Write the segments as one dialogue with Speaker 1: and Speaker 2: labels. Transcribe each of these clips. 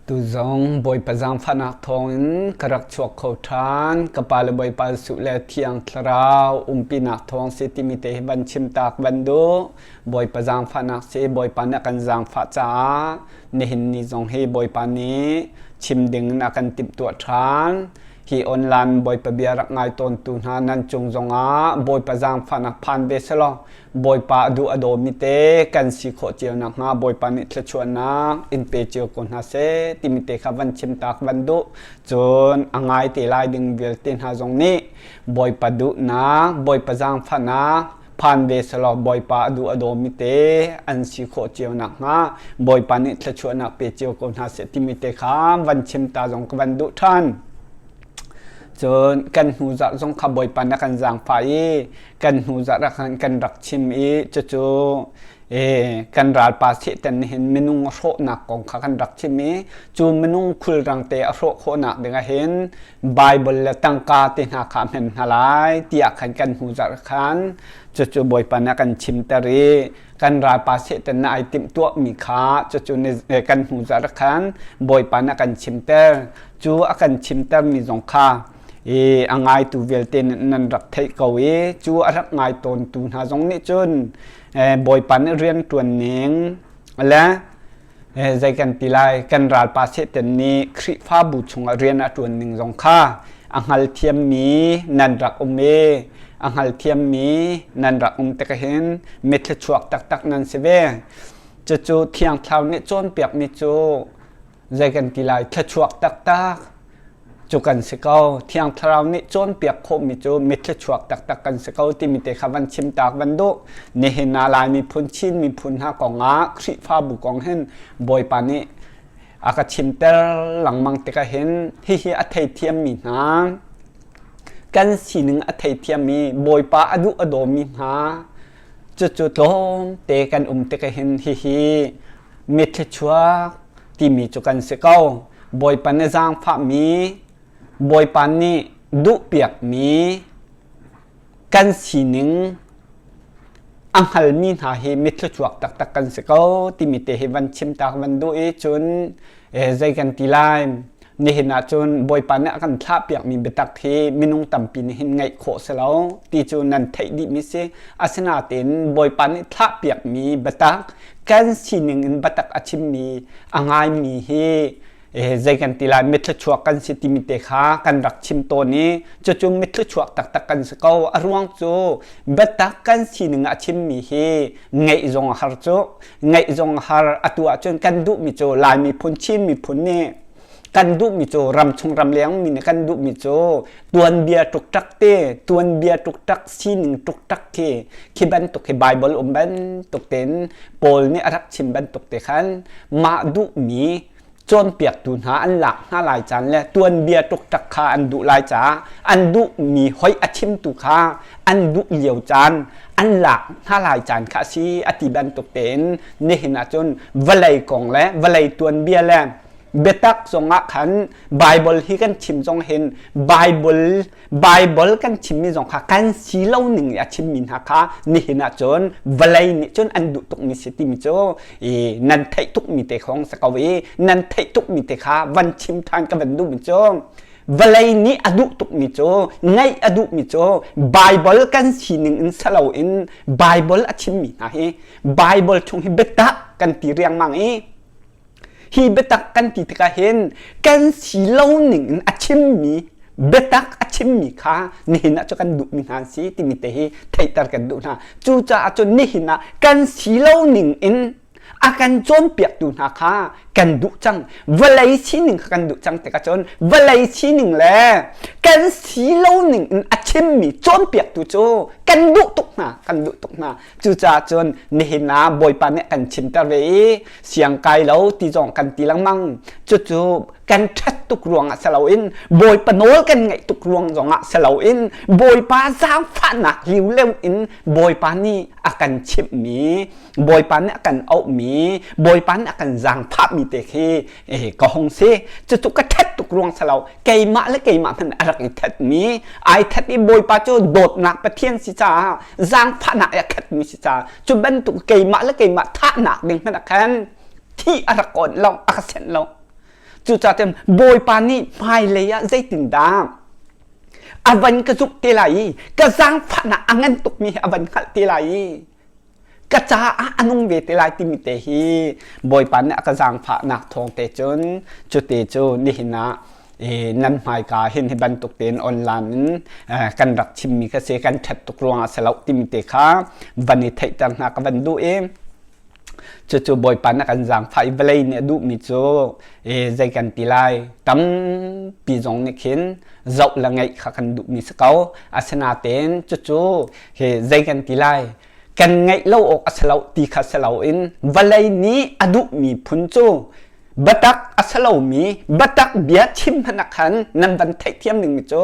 Speaker 1: Tuzong Bawipa zaangfahnak thawngin ka rak chuak kho ṭhan. Ka pa le Bawipa Jesuh le Thiang Thlarau umpinak thawng si timi te hi van chim tak van duh. Bawipa zaangfahnak si Bawipa nih a kan zaangfah caah nihin ni zong hi Bawipa nih chim ding in a kan timhtuah ṭhan. Hi online Bawipa bia rak ngai tawntu hna nan cung zongah Bawipa zaangfahnak phan ve selaw Bawipa a duh a dawmi te kan si khawh cio nakhnga Bawipa nih thluachuahnak in pe cio ko hna seh timi te kha van chim tak van duh. Cun a ngai te lai ding vialte hna zong nih Bawipa duhnak, Bawipa zaangfahnak phan ve selaw Bawipa a duh a dawmi te an si khawh cio nakhnga Bawipa nih thluachuahnak pe cio ko hna seh timi te kha van chim ta zong ka van duh ṭhan. Cun kan hnu zarh zong kha Bawipa nih a kan zaangfah i kan hnu zarh ah khan kan rak chim i cucu kan ralpa Satan nih hin minung a hrawhnak kong kha kan rak chim i cu minung khulrang te a hrawh khawhnak ding ah hin Bible le tangka te hna kha a hman hna lai tiah khan kan hnu zarh khan cucu Bawipa nih a kan chimter i kan ralpa Satan nih ai timhtuahmi kha cucu kan hnu zarh khan Bawipa nih a kan chimter. Cu a kan chimtermi zong kha i a ngaitu vialte nan rak theih ko i cu a rak ngai tawntu hna zong nih cun Bawipa nih rian ṭuan ning le zei kan ti lai kan ralpa Satan nih Khrihfabu chungah rian a ṭuan ning zong kha a hngalthiammi nan rak um i a hngalthiammi nan rak um tik hin mithluachuak taktak nan si ve. Cucu Thiang Thlarau nih cawnpiakmi cu zei kan ti lai thluachuak taktak cu kan si ko. Thiang Thlarau nih cawnpiak khawhmi cu mithluachuak taktak kan si ko timi te kha van chim tak van duh. Nihin ah Lai miphun, Chin miphun hna kongah Khrihfabu kong hin Bawipa nih a ka chimter lengmang tikah hin hihi a theithiammi hna kan sining a theithiammi Bawipa a duh a dawmi hna cucu tlawmte kan um tikah hin hihi mithluachuak timi cu kan si ko. Bawipa nih zaangfahmi, Bawipa nih duhpiakmi kan sining a hngalmi hna hi mithluachuak taktak kan si ko timi te hi van chim tak van duh i cun zei kan ti lai. Nihin ah cun Bawipa nih a kan thlahpiakmi biatak hi minung tampi nih hin ngaih khawh si lo ti cu nan theih dihmi si. Asinain Bawipa nih thlahpiakmi biatak kan sining in biatak a chimmi a ngaimi hi zei kan ti lai mithluachuak kan si timi te kha kan rak chim tawn i cucu mithluachuak taktak kan si ko. A ruang cu biatak kan sining a chimmi hi ngaih zong a har cu. Ngaih zong a har. Atu ahcun kan duhmi cu Lai miphun, Chin miphun nih kan duhmi cu ramchung ramleng mi nih kan duhmi cu tuanbia ṭukṭak te tuanbia ṭukṭak sining ṭukṭak khi khi bantuk khi Bible um bantuk tein Paul nih a rak chim bantuk te khan mah duhmi cawnpiaktu hna an lak hna lai caan le tuanbia ṭukṭak kha an duh lai caah an duhmi hoi a chimtu kha an duh lio caan an lak hna lai caan kha a si a ti bantuk tein nihin ahcun vawlei kong le vawlei tuanbia le biatak zongah khan Bible hi kan chim zong hin Bible Bible kan chimmi zong kha kan si lo ning i a chimmi hna kha nihin ah cun vawlei nih cun an duh tukmi si timi cu i nan theih tukmi te khong si ko i nan theih tukmi te kha van chim ṭhan ka van duhmi cu vawlei nih a duh tukmi cu ngaih a duhmi cu Bible kan sining in saloin Bible a chimmi hna hi Bible chung hi biatak kan ti riangmang i Hi biatak kan ti tikah hin kan si lo ning in a chimmi biatak a chimmi kha nihin ah cu kan duhmi hna an si timi te hi theihter kan duh hna. Cucaah cun nihin ah kan si lo ning in a kan cawnpiaktu hna kha kan duh cang. Vawlei sining kha kan duh cang tikah cun vawlei sining le kan si lo ning in a chimmi cawnpiaktu cu kan duh tuk hna, kan duh tuk hna. Cucaah cun nihin ah Bawipa nih kan chimter ve i siang kai lo ti zong kan ti lengmang. Cucu kan ṭhat tuk ruangah si loin Bawipa nawl kan ngaih tuk ruang zongah si loin Bawipa zaangfahnak liuleu in Bawipa nih a kan chimhmi, Bawipa nih a kan auhmi, Bawipa nih a kan zaangfahmi te khi ka hung si. Cucu ka ṭhat tuk ruang si lo, keimah le keimah hmanh a rak i thatmi, ai that i Bawipa cu dawtnak Pathian si caah zaangfahnak i a khatmi si caah cu bantuk keimah le keimah thahnak ding hmanh ah khan thi a rak awnh lo, a ka senh lo. Cucaah Bawipa nih hmailei ah zeitindah a van ka zumh te lai i ka zaangfahnak a ngan tukmi hi a van hngalh te lai i ka caah a nung ve te lai timi te hi Bawipa nih a ka zaangfahnak thawng te cun cute cu nihin ah nan hmaika hin hi bantuk tein online in kan rak chimmi kha si kan ṭhat tuk ruangah si lo timi te kha van i theihter hna ka van duh i cucu Bawipa nih a kan zaangfah i vawlei nih a duhmi cu zei kan ti lai tampi zong nih khin zoh le ngaih kha kan duhmi si ko. Asinain cucu hi zei kan ti lai kan ngaih lo awk a si lo ti kha si loin vawlei nih a duhmi phun cu biatak a si lomi biatak bia chim hmanh ah khan nan van theihthiam dingmi cu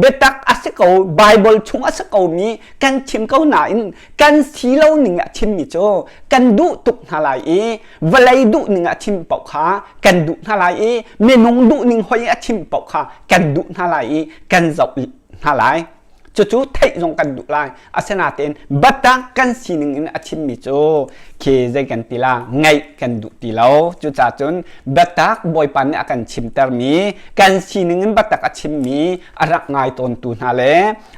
Speaker 1: biatak a si ko Bible chung a si komi kan chim ko nain kan si lo ning ah chimmi cu kan duh tuk hna lai i vawlei duh ning ah chim paoh kha kan duh hna lai i minung duh ning hoi a chim paoh kha kan duh hna lai i kan zoh hna lai. Cucu theih zong kan duh lai. Asinain biatak kan sining in a chimmi cu khi zei kan ti la ngaih kan duh ti lo. Cucaah cun biatak Bawipa nih a kan chimtermi kan sining in biatak a chimmi a rak ngai tawntu hna le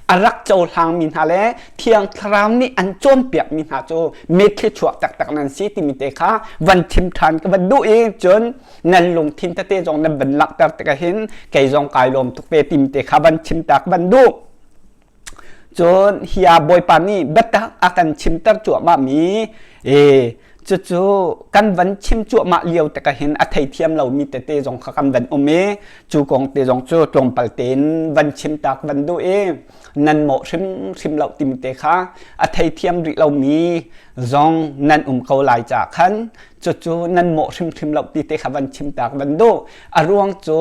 Speaker 1: a rak cohlangmi hna le Thiang Thlarau nih an cawnpiakmi hna cu mitthli chuak taktak nan si timi te kha van chim ṭhan ka van duh i cun nan lungthin tete zong nan van langhter tikah hin kei zong kai lawm tuk ve tim te kha van chim ta ka van duh. Cun hi ah Bawipa nih biatak a kan chimter cuahmah mi e cucu kan van chim cuahmah lio tikah hin a theithiam lomi tete zong kha kan van um i cu kong te zong cu tlawmpal tein van chim ta ka van duh i nan mawh hrimhrim lo timi te kha a theithiam rih lomi zong nan um ko lai caah khan cucu nan mawh hrimhrim lo ti te kha van chim ta ka van duh. A ruang cu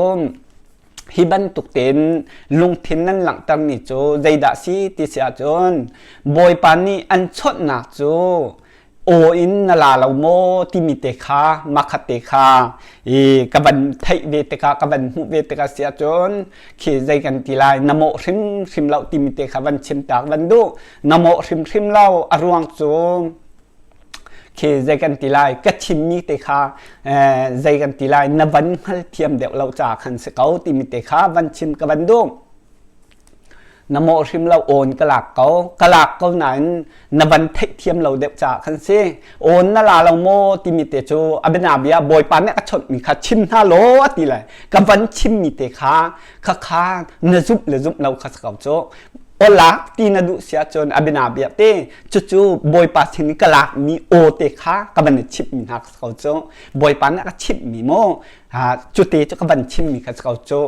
Speaker 1: hi bantuk tein lungthin nan langhtermi cu zeidah si ti si ahcun Bawipa nih an chawnhnak cu aw in na la lo maw timi te kha makhat te kha i ka van theih ve tikah ka van hmuh ve tikah si ahcun khi zei kan ti lai na mawh hrimhrim lo timi te kha van chim ta ka van duh na mawh hrimhrim lo a ruang cu khi zei kan ti lai ka chimmi te kha zei kan ti lai na van hngalthiam deuh lo ca khan si ko timi te kha van chim ka van duh na mawh hrim lo awn ka lak ko ka lak ko nain na van theihthiam lo deuh caah khan si awn na la lo maw timi te cu a bianabia bawipa nih a chawnhmi kha chim hna law a ti le ka van chimmi te kha kha kha na zumh le zumh lo kha si ko cu awlak ti na duh si ahcun a bianabia te cucu bawipa sin i ka lakmi aw te kha ka van i chimhmi hna ko cu bawipa nih a ka chimhmi maw cute cu ka van chimmi kha si ko cu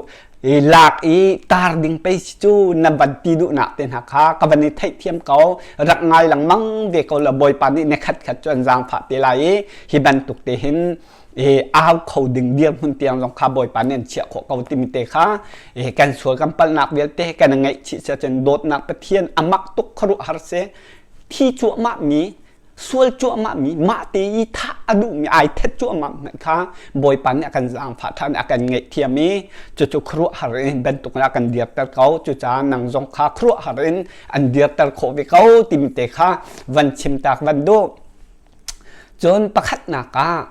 Speaker 1: i lak i tar ding pei si cu na van ti duhnak te hna kha ka van i theihthiam ko rak ngai lengmang ve ko la bawipa nih ne khat khat cu an zaangfah te lai i hi bantuk te hin i au kho ding dirhmun tiang zong kha Bawipa nih an chiah khawh ko timi te kha kan sual kan palhnak vialte kan ngaihchih si ahcun dawtnak Pathian a mak tuk khuaruahhar si thi cuahmah mi sual cuahmah mi mah te i thah a duhmi ai thet cuahmah hmanh kha Bawipa nih a kan zaangfah ṭhan a kan ngaihthiam i cucu khuaruahhar in bantuk in a kan dirter ko cucaah nang zong kha khuaruahhar in an dirter khawh ve ko timi te kha van chim tak van duh Cun pakhatnak ah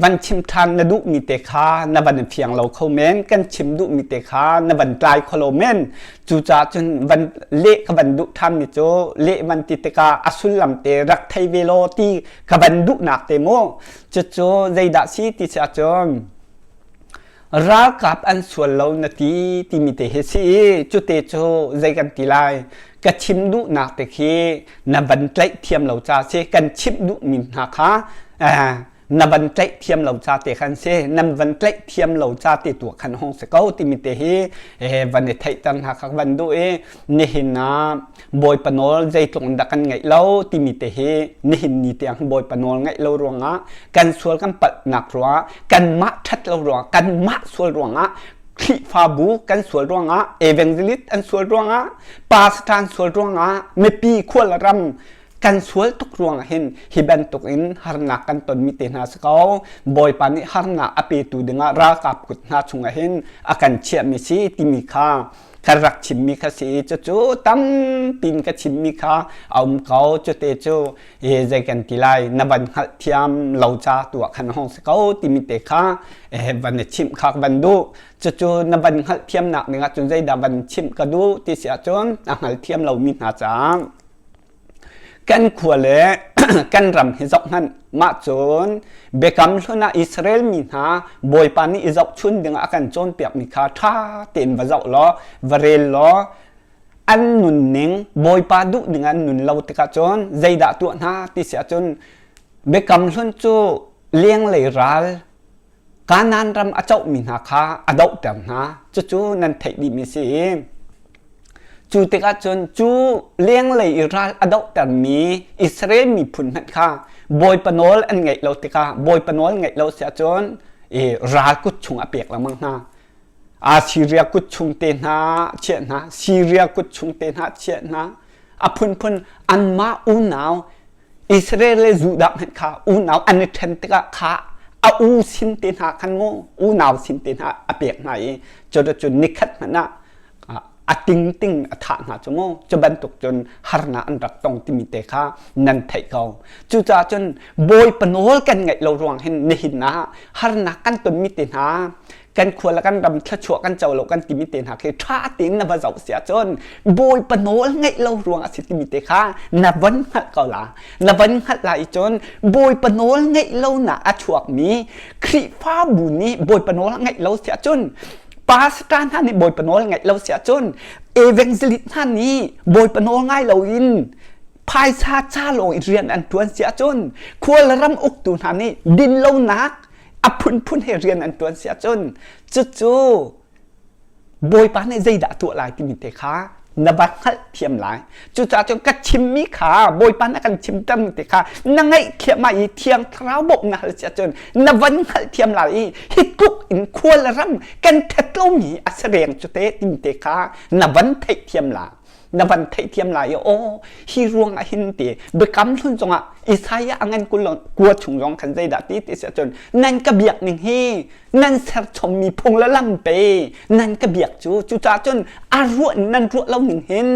Speaker 1: van chim ṭhan na duhmi te kha na van fiang lo kho men, kan chim duhmi te kha na van tlai kho lo men. Cucaah cun van leh ka van duh ṭhanmi cu leh van ti tikah a sullam te rak thei ve law ti ka van duhnak te mu. Cucu zeidah si ti si ahcun ralkap an sual lo na ti timi te hi si i cute cu zei kan ti lai ka chim duhnak te khi na van tlaih thiam lo ca si kan chimh duhmi hna kha na van tlaih thiam lo ca te khan si nan van tlaih thiam lo ca te tu khan hong si ko timi te hi van i theihter hna kha van duh i nihin ah Bawipa nawl zeitluk in dah kan ngaih lo timi te hi nihin ni tiang Bawipa nawl ngaih lo ruangah kan sual kan palhnak ruangah kanmah ṭhat lo ruangah kanmah sual ruangah Khrihfabu kan sual ruangah evangelist an sual ruangah pastor an sual ruangah mipi khual ram Kan sual tuk ruangah hin hi bantuk in harnak kan tonmi te hna si ko. Bawipa nih harnak a petu dingah ralkap kut hna chungah hin a kan chiahmi si timi kha kan rak chimmi kha si. Cucu tampi in ka chimmi kha a um ko. Cute cu zei kan ti lai na van hngalh thiam lo ca tu ah khan hong si ko timi te kha van i chimh kha ka van duh. Cucu na van hngalh thiamnak ding ahcun zeidah van chimh ka duh ti si ahcun a hngal thiam lomi hna caah kan khua le kan ram hi zoh hmanh. Mah cun Biakam Hlun ah Israel mi hna Bawipa nih i zohchun dingah a kan cawnpiakmi kha ṭha tein va zoh law va rel law an nunning Bawipa duh ning an nun lo tikah cun zeidah tuah hna ti si ahcun Biakam Hlun cu lenglei ral Kanaan ram a cohmi hna kha a dohter hna. Cucu nan theih dihmi si. Cu tikah cun cu lenglei i ral a dohtermi Israel miphun hmanh kha Bawipa nawl an ngaih lo tikah Bawipa nawl ngaih lo si ahcun i ral kut chung a pek lengmang hna. Assiria kut chung te hna chiah hna, Syria kut chung te hna chiah hna, a phunphun anmah unau Israel le Judah hmanh kha unau an i ṭhen tikah kha a u sin te hna khan mu unau sin te hna a pek hna i cuticun nikhat hmanh ah a tingting a thah hna cu mu cu bantuk cun harnak an rak tong timi te kha nan theih ko. Cucaah cun Bawipa nawl kan ngaih lo ruang hin nihin ah harnak kan tonmi te hna kan khua le kan ram thluachuah kan co lo kan timi te hna khi ṭha tein na va zoh si ahcun Bawipa nawl ngaih lo ruang a si timi te kha na von hngalh ko la. Na von hngalh lai i cun Bawipa nawl ngaih lonak a chuakmi Khrihfabu nih Bawipa nawl ngaih lo si ahcun pastor hna nih Bawipa nawl ngaih lo si ahcun evangelist hna nih Bawipa nawl ngai loin phaisa ca lawng i rian an ṭuan si ahcun khual ram uktu hna nih dinlonak a phunphun he rian an ṭuan si ahcun cucu Bawipa nih zeidah a tuah lai timi te kha na va hngalh thiam lai. Cucaah cun ka chimmi kha Bawipa nih a kan chimtermi te kha na ngaih thliahmah i Thiang Thlarau bawmh na hal si ahcun na van hngalh thiam lai i hi tluk in khual ram kan ṭhat lomi a si reng cu te timi te kha na van theih thiam lai. Na van theihthiam lai i aw hi ruang ah hin ti biakam hlun zongah Isaiah a ngan kua chung zong khan zeidah ti ti si ahcun nan ka biak ning hi nan serchommi phung le lam pe nan ka biak cu cucaah cun a ruah nan ruah lo ning hin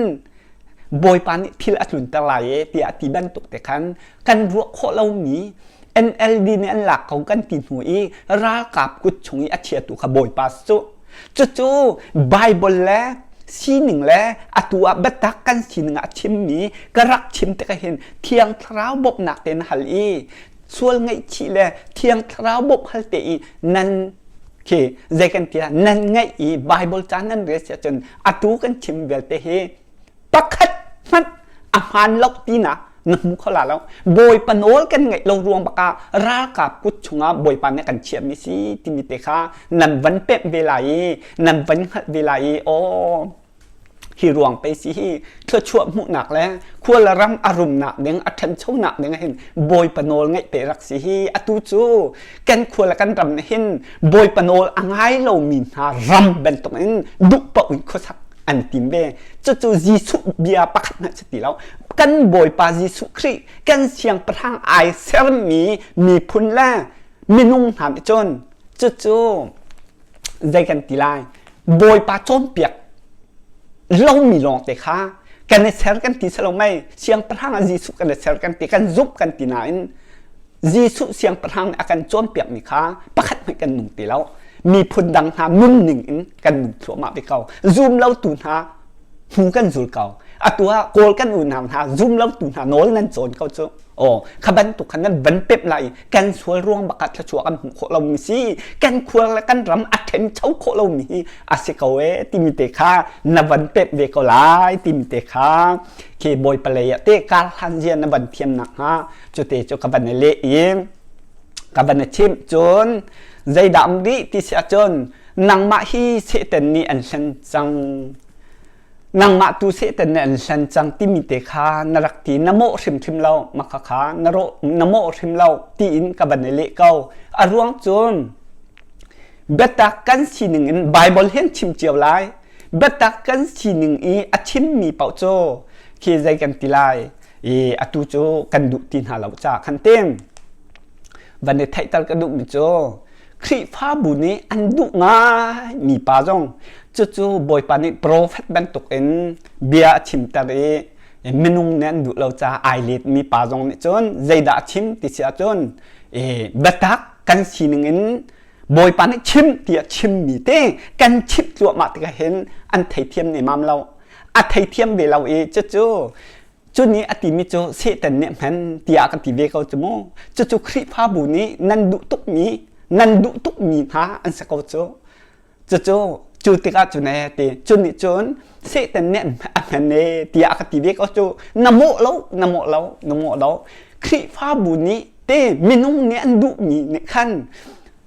Speaker 1: Bawipa nih thil a tlunter lai e tiah ti bantuk te khan kan ruah khawh lomi NLD nih an lak ko kan ti hnu i ralkap kut chung i a chiatu kha Bawipa cu. Cucu Bible le sining le atu ah biatak kan sining ah a chimmi ka rak chim tikah hin Thiang Thlarau bawmhnak te na hal i sual ngaihchih le Thiang Thlarau bawmh hal te i nan khi zei kan ti nan ngaih i Bible ca nan rel si ahcun atu kan chim vialte hi pakhat hmanh a hmaan lo tinak na hmu kho la lo. Bawipa nawl kan ngaih lo ruang bak ah ralkap kut chungah Bawipa nih kan chiahmi si timi te kha nan van pemh ve lai i nan van hngalh ve lai i aw hi ruang pei si hi thluachuah hmuhnak le khual ram a rumnak ding a ṭhanchonak ding hin Bawipa nawl ngaih pe rak si hi atu cu kan khua le kan ram nih hin Bawipa nawl a ngai lomi hna ram bantuk in duh paoh in khuasak an tim ve. Cucu Jesuh bia pakhat hmanh si ti lo. Kan Bawipa Jesuh Khrih kan siangpahrang ai sermi miphun le minung hna nih cun cucu zei kan ti lai Bawipa cawnpiak lomi lawngte kha kan i ser kan ti selo mei siangpahrang ah Jesuh kan i ser kan ti kan zumh kan ti nain Jesuh siangpahrang nih a kan cawnpiakmi kha pakhat hmanh kan nung ti lo. Miphun dang hna nunning in kan nung thluahmah ve ko. Zum lotu hna hnu kan zul ko. Atu ah Kawl kan unau hna zum lotu hna nawl nan cawn ko cu. Aw, kha bantuk khan nan van pemh lai i kan sual ruang bak ah thluachuah kan hmuh khawh lomi si. Kan khua le kan ram a ṭhencho khawh lomi hi a si ko ee timi te kha na van pemh ve ko lai timi te kha khi Bawipa lei ah te kar hlan zia na van thiam nakhnga Cute cu ka van i leh i ka van i chimh cun zeidah um dih ti si ahcun nangmah hi Satan nih an hlen cang nangmah tu Satan nih an hlen cang timi te kha na rak ti na mawh hrimhrim lo mah kha na rawh na mawh hrim lo tiin ka van i leh ko a ruang cun biatak kan sining in Bible hin chim cio lai biatak kan sining i a chimmi paoh cu khi zei kan ti lai. I atu cu kan duh ti hna lo ca khan tem. Van i theihter ka duhmi cu Khrihfabu nih an duh ngai mi pa zong cucu Bawipa nih profet bantuk in bia a chimter i minung nih an duh lo caah ai let mi pa zong nih cun zeidah a chim ti si ahcun biatak kan sining in Bawipa nih chim tiah chimmi te kan chimh cuahmah tikah hin an theithiam nemam lo. A theithiam ve lo i cucu cu nih a timi cu Satan nih hman tiah ka ti ve ko cu mu. Cucu Khrihfabu nih nan duh tukmi nan duh tukmi hna an si ko cu. Cucu cu tikah cun ee ti cu nih cun Satan nih a hman ee tiah ka ti ve ko cu. Na mawh lo, na mawh lo, na mawh lo. Khrihfabu nih te minung nih an duhmi nih khan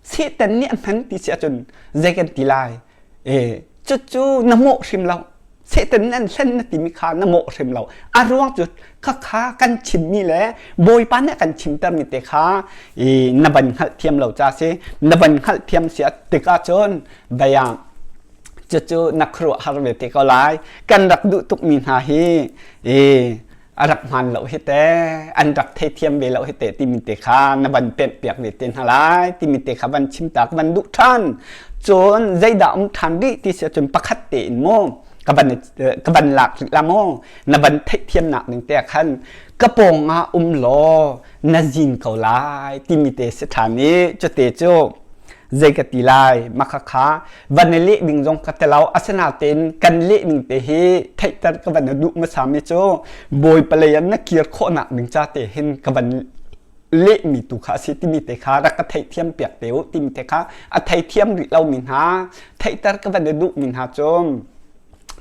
Speaker 1: Satan nih a hman ti si ahcun zei kan ti lai? E cucu na mawh hrim lo. Satan nih an hlen na timi kha na mawh hrim lo. A ruang cu khakha kan chimmi le Bawipa nih a kan chimtermi te kha i na van hngalhthiam lo ca si. Na van hngalhthiam si tikah cun baya cucu na khuaruahhar ve te ko lai. Kan rak duh tukmi hna hi i a rak hmaan lo hi te an rak theithiam ve lo hi te timi te kha na van pemh piak ve te hna lai timi te kha van chim ta ka van duh ṭhan cun zeidah um ṭhan rih ti si ahcun pakhat tein mu ka van ka van lak rih la mu na van theihthiam nak ning te khan ka pawng ah um law na zin ko lai timi te si ṭhan i cute cu zei ka ti lai maka kha van i leh ding zong ka ti lo asinain kan leh ning te hi theihter ka van duh hmasa mi cu bawipa lei ah na kir khawhnak ding ca te hin ka van lehmi tu kha a si timi te kha rak ka theihthiam piak te u timi te kha a theithiam rih lomi hna theihter ka van i duhmi hna cu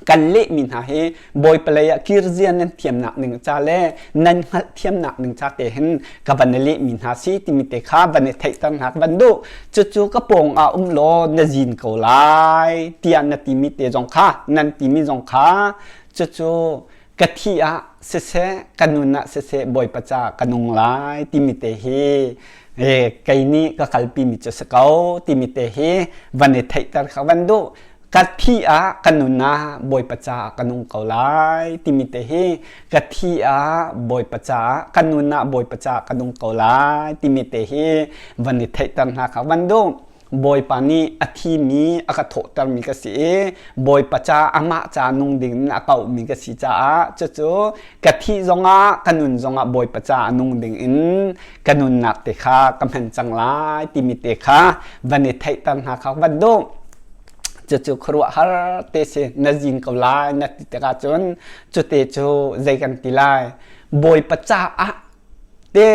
Speaker 1: kan lehmi hna hi bawipa lei ah kirzia nan thiamnak ning ca le nan hngalh thiamnak ning ca te hin ka van i lehmi hna si timi te kha van i theihter hna ka van duh cucu ka pawng ah um law na zin ko lai tiah na timi te zong kha nan timi zong kha cucu ka thi ah siseh ka nun ah siseh bawipa ca ka nung lai timi te hi kei nih ka kalpi mi cu si ko timi te hi van i theihter kha van duh ka thi ah ka nun ah Bawipa caah ka nung ko lai timi te hi ka thi ah Bawipa caah ka nun ah Bawipa caah ka nung ko lai timi te hi van i theihter hna kha van duh Bawipa nih a thimi a ka thawhtermi ka si i Bawipa ca amah ca nung ding in a kauhmi ka si caah cucu ka thih zongah ka nun zongah Bawipa ca a nung ding in ka nunnak te kha ka hman cang lai timi te kha van i theihter hna kha van duh Cucu khuaruahhar te si na zin ko lai na ti tikah cun cute cu zei kan ti lai Bawipa caah te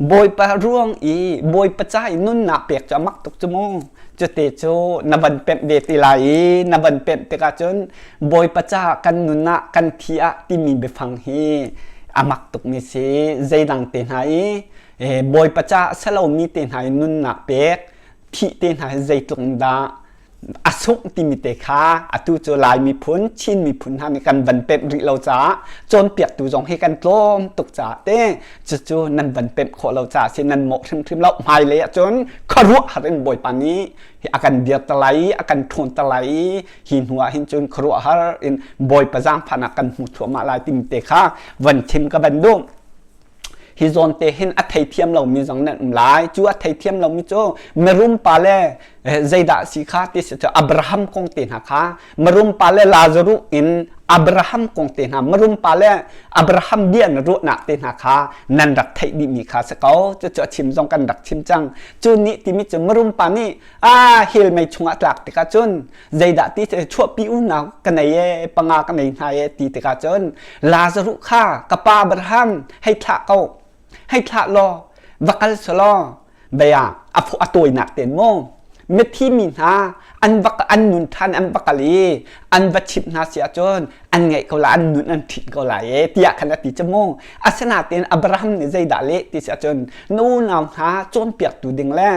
Speaker 1: Bawipa ruang i Bawipa ca i nunnak pek cu a mak tuk cu mu cute cu na van pemh ve ti lai i na van pemh tikah cun Bawipa caah kan nun ah kan thi ah timi biafang hi a mak tukmi si zeidang te hna i Bawipa caah salomi te hna i nunnak pek thih te hna hi zeitluk in dah a sungh timi te kha atu cu Lai miphun Chin miphun hna nih kan van pemh rih lo caah cawnpiaktu zong hi kan tlawm tuk caah te cucu nan van pemh khawh lo caah si nan mawh hrimhrim lo hmailei ahcun khuaruahhar in Bawipa nih a kan dirter lai i a kan ṭhawnter lai i hi hnu ah hin cun khuaruahhar in Bawipa zaangfahnak kan hmu thluahmah lai timi te kha van chim ka van duh. Hi zawn te hin a theithiam lomi zong nan um lai. Cu a theithiam lomi cu mirum pa le zeidah si kha ti si cu Abraham kong te hna kha mirum pa le Lazarus in Abraham kong te hna mirum pa le Abraham bia na ruahnak te hna kha nan rak theih dihmi kha si ko. Cucu a chim zong kan rak chim cang. Cu nih timi cu mirum pa nih a hell mei chungah tlak tikah cun zeidah ti chuahpi unau ka nei e panga ka nei hna e ti tikah cun Lazarus kha ka pa Abraham hei thlah ko hei thlah law va kal selaw bia a a tawinak ten mu mithi mi hna an va an nun than an va kal i an va chimh hna si ahcun an ngaih ko lai an nun an ṭhit ko lai e tiah khan a ti cu mu asinain Abraham nih zeidah leh ti si ahcun na unau hna cawnpiaktu ding le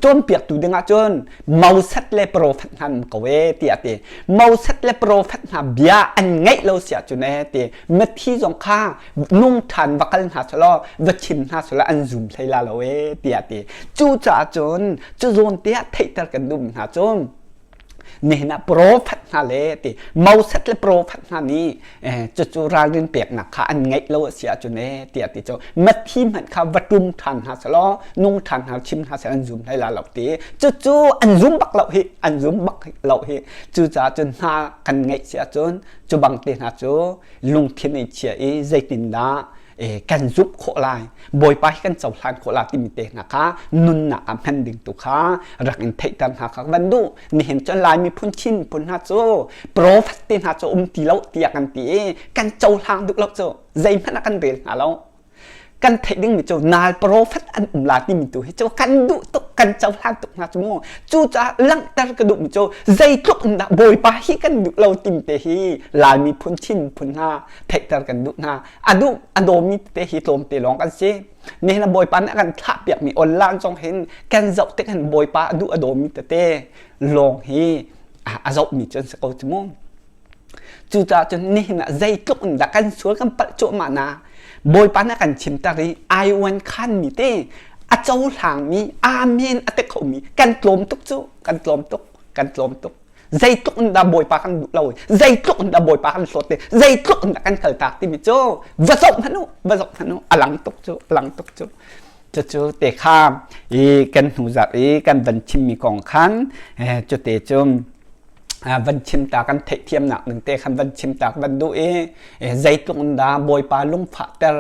Speaker 1: cawnpiaktu ding ahcun Moses le profet hna an ko e tiah ti Moses le profet hna bia an ngaih lo si ahcun e ti mithi zong kha nung ṭhan va kal hna selaw va chim hna selaw an zum hlei la lo e tiah ti cucaah cun cu zawn te ah theihter kan duhmi hna cu. Nihin ah prophet hna le ti Moses le prophet hna nih cucu ralrin peknak kha an ngeih lo a si ahcun ee tiah ti cu mithi hmanh kha va tum ṭhan hna selaw nung ṭhan hna chim hna seh an zum hlei la lo ti cucu an zum bak lo hi an zum bak lo hi cucaah cun hna kan ngeih si ahcun cu bang te hna cu lungthin i chia i zeitindah kan zumh khawh lai bawipa hi kan cohlan khawh lai timi te hna kha nunnak ah hman ding tu kha rak in theihter hna kha van duh nihin cun lai miphun Chin miphun hna cu prophet te hna cu um ti lo tiah kan ti i kan cohlang duh lo cu zeihmanh ah kan rel hna lo kan theih dingmi cu nal prophet an um la timi tu hi cu kan duh tuk kan cohlan tuk hna cu mu cucaah langhter ka duhmi cu zeitluk in dah bawipa hi kan duh lo timi te hi lai miphun Chin miphun hna theihter kan duh hna a duh a dawmi tete hi tlawmte lawng kan si nihin ah bawipa nih a kan thlah piakmi online zong hin kan zoh tik hin bawipa a duh a dawmi tete lawng hi a zohmi cu an si ko cu mu cucaah cun nihin ah zeitluk in dah kan sual kan palh cuahmah na bawipa nih a kan chimter i ai uan khan mi te a cohlangmi amen a ti khomi kan tlawm tuk cu kan tlawm tuk kan tlawm tuk zeitluk in dah bawipa kan duh lo zeitluk in dah bawipa kan hlawt te zeitluk in dah kan kaltak timi cu va zoh hmanh u va zoh hmanh u a lang tuk cu a lang tuk cu cucu te kha i kan hnu zarh i kan van chimmi kong khan cute cu van chim ta kan theihthiamnak ning te khan van chim ta van duh i zeitluk in dah bawipa lungfahter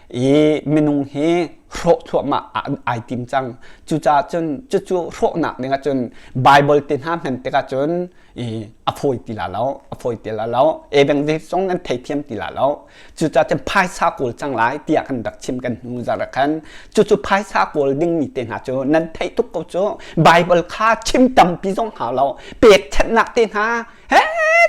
Speaker 1: i minung hi hrawh thluahmah ai tim cang. Cucaah cun cucu hrawhnak ding ahcun Bible te hna hman tikah cun i a fawi ti la lo, a fawi ti la lo. Evangelist zong nan theithiam ti la lo. Cucaah cun phaisa kawl cang lai tiah kan rak chim kan hnu zarh khan. Cucu phaisa kawl dingmi te hna cu nan theih tuk ko cu. Bible kha chim tampi zong hau lo. Pekchanhnak te hna he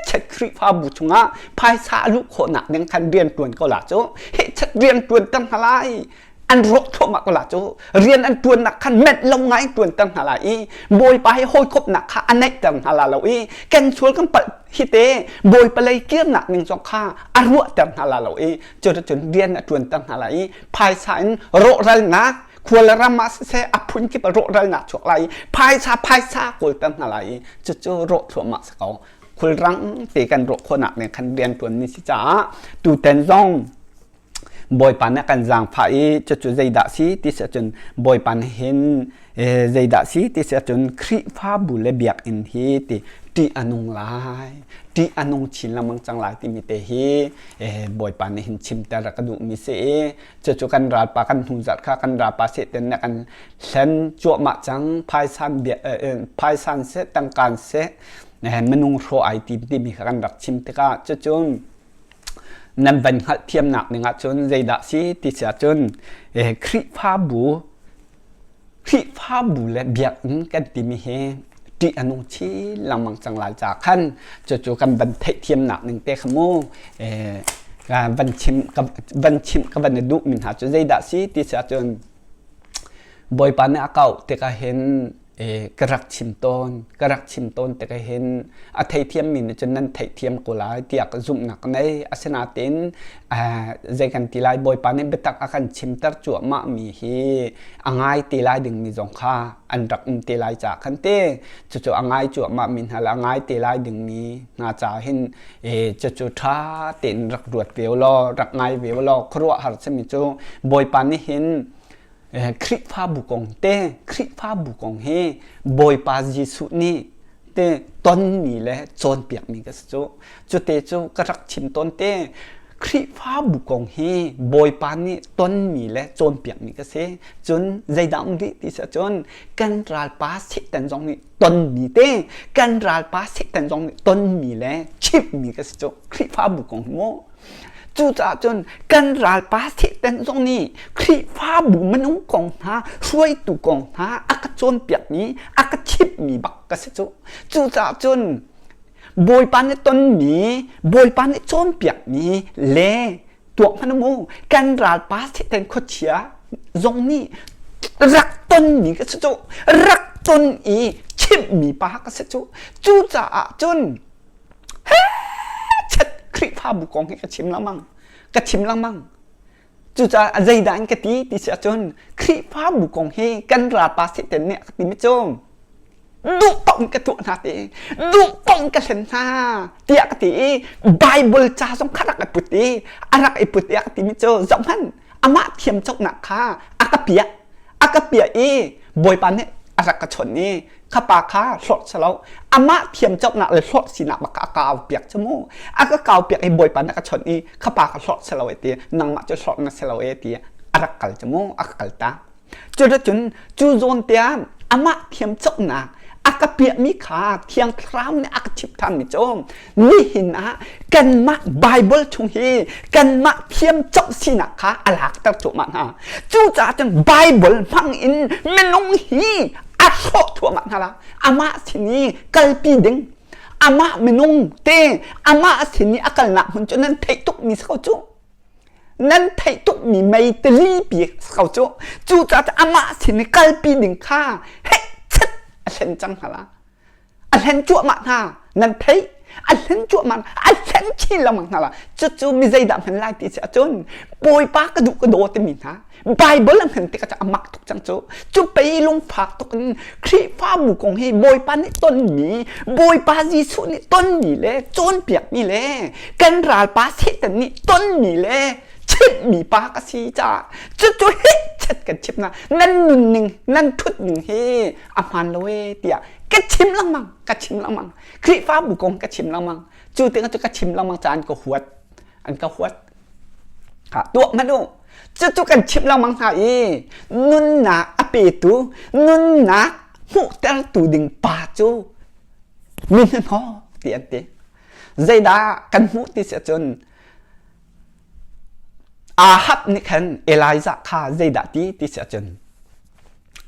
Speaker 1: chet Khrihfabu chungah phaisa a luh khawhnak ding khan rian ṭuan ko la cu he chet rian ṭuan ter hna lai an rawk thluahmah ko la cu rian an ṭuannak khan menh lo ngai ṭuan ter hna lai i bawipa he hawikomhnak kha a neihter hna la lo i kan sual kan palh hi te bawipa lei kirnak ning zong kha a ruahter hna la lo i cuticun rian a ṭuan ter hna lai i phaisa in rawhralnak khual ram ah siseh a phun kip rawhralnak chuak lai i phaisa phaisa kawlter hna lai i cucu rawh thluahmah si ko khulrang te kan rawh khawhnak nih khan rian ṭuan mi si caah tutan zong Bawipa nih kan zaangfah i cucu zeidah si ti si ahcun Bawipa nih hin zeidah si ti si ahcun Khrihfabu le biakinn hi ti ṭih a nung lai ṭih a nung chin lengmang cang lai timi te hi Bawipa nih hin chimter a ka duhmi si i cucu kan ralpa kan hnu zarh kha kan ralpa Satan nih kan hlen cuahmah cang phaisan bia phaisan seh tangkaan seh minung hrawh ai tim timi kha kan rak chim tikah cucu nan van hngalhthiamnak ding ahcun zeidah si ti si ahcun Khrihfabu Khrihfabu le biakinn kan timi hi ṭih a nung chin lengmang cang lai ca khan cucu kan van theihthiamnak ning te kha mu van chim ka van chimh ka van i duhmi hna cu zeidah si ti si ahcun Bawipa nih a kauh tikah hin ka rak chim tawn ka rak chim tawn tikah hin a theithiammi nih cun nan theihthiam ko lai tiah ka zumhnak ka nei asinain zei kan ti lai Bawipa nih biatak a kan chimter cuahmah mi hi a ngai te lai dingmi zong kha an rak um te lai caah khan te cucu a ngai cuahmah mi hna le a ngai te lai dingmi hna caah hin cucu ṭha tein rak ruat ve law rak ngai ve law khuaruahhar simi cu Bawipa nih hin Khrihfabu kong te Khrihfabu kong hi Bawipa Jesuh nih te tonmi le cawnpiakmi ka si cu cute cu ka rak chim tawn te Khrihfabu kong hi Bawipa nih tonmi le cawnpiakmi ka si cun zeidah um rih ti si ahcun kan ralpa Satan zong nih tonmi te kan ralpa Satan zong nih tonmi le chimhmi ka si cu Khrihfabu kong hi mu Cucaah cun kan ralpa Satan zong nih Khrihfabu minung kong hna, hruaitu kong hna a ka cawnpiakmi, a ka chimhmi bak ka si cu. Cucaah cun Bawipa nih tonmi, Bawipa nih cawnpiakmi le tuak hmanh mu kan ralpa Satan khuachia zong nih rak tonmi ka si cu. Rak ton i chimhmi pa ka si cu. Cucaah cun Chet Khrihfabu kong hi ka chim lengmang. Ka chim lengmang. Cucaah zeidah an ka ti ti si ahcun Khrihfabu kong hi kan ralpa Satan nih a ka timi cu. Duh paoh in ka tuah hna ti. Duh paoh in ka hlen hna tiah ka ti i Bible ca zong kha rak i put i a rak i put i a ka timi cu zohhmanh amah thiam cawknak kha a ka piah a ka piah i Bawipa nih a rak ka chawnh i kha pa kha hlorh si lo amah thiam cawknak le hlorh sinak bak kha a kau piak cu mu a ka kau piak i Bawipa nih a ka chawnh i kha pa kha hlorh si lo e ti nangmah cu hlorh na si lo e ti a rak kal cu mu a ka kal ta Cuticun cu zawn tiah amah thiam cawknak a ka piahmi kha Thiang Thlarau nih a ka chimh ṭhanmi cu nihin ah kanmah Baibal chung hi kanmah thiam cawk sinak kha a lakter cuahmah hna. Cucaah cun Baibal hmang in minung hi a hrawh thuahmah hna la. Amah sin i kalpi ding amah minung te amah sin i a kalnak hmun cu nan theih tukmi si ko cu. Nan theih tukmi mei tili pi ko cu. Cucaah amah sin i kalpi ding kha heh chet a hlen cang hna la. A hlen cuahmah hna. Nan theih? A hlen cuahmah a hlen chin lengmang hna la. Cucu mi zeidah hman lai ti si ahcun Bawipa ka duh ka daw timi hna Bible a hman tikah a mak tuk cang cu. Cu pei lungfak tuk in Khrihfabu kong hi Bawipa nih tonmi, Bawipa Jesuh nih tonmi le cawnpiakmi le kan ralpa Satan nih tonmi le chimhmi pa ka si caah cucu hi chet kan chim na nan nunning nan thutning hi a hmaan lo ee tiah ka chim lengmang ka chim lengmang Khrihfabu kong ka chim lengmang cu tikah cu ka chim lengmang caah an ka huat an ka huat tuah hmanh u cucu kan chimh lengmang hna i nunnak a petu nunnak hmuhtertu ding pa cu mi hnahnawh ti an ti zeidah kan hmuh ti si ahcun Ahab nih khan Elijah kha zeidah ti ti si ahcun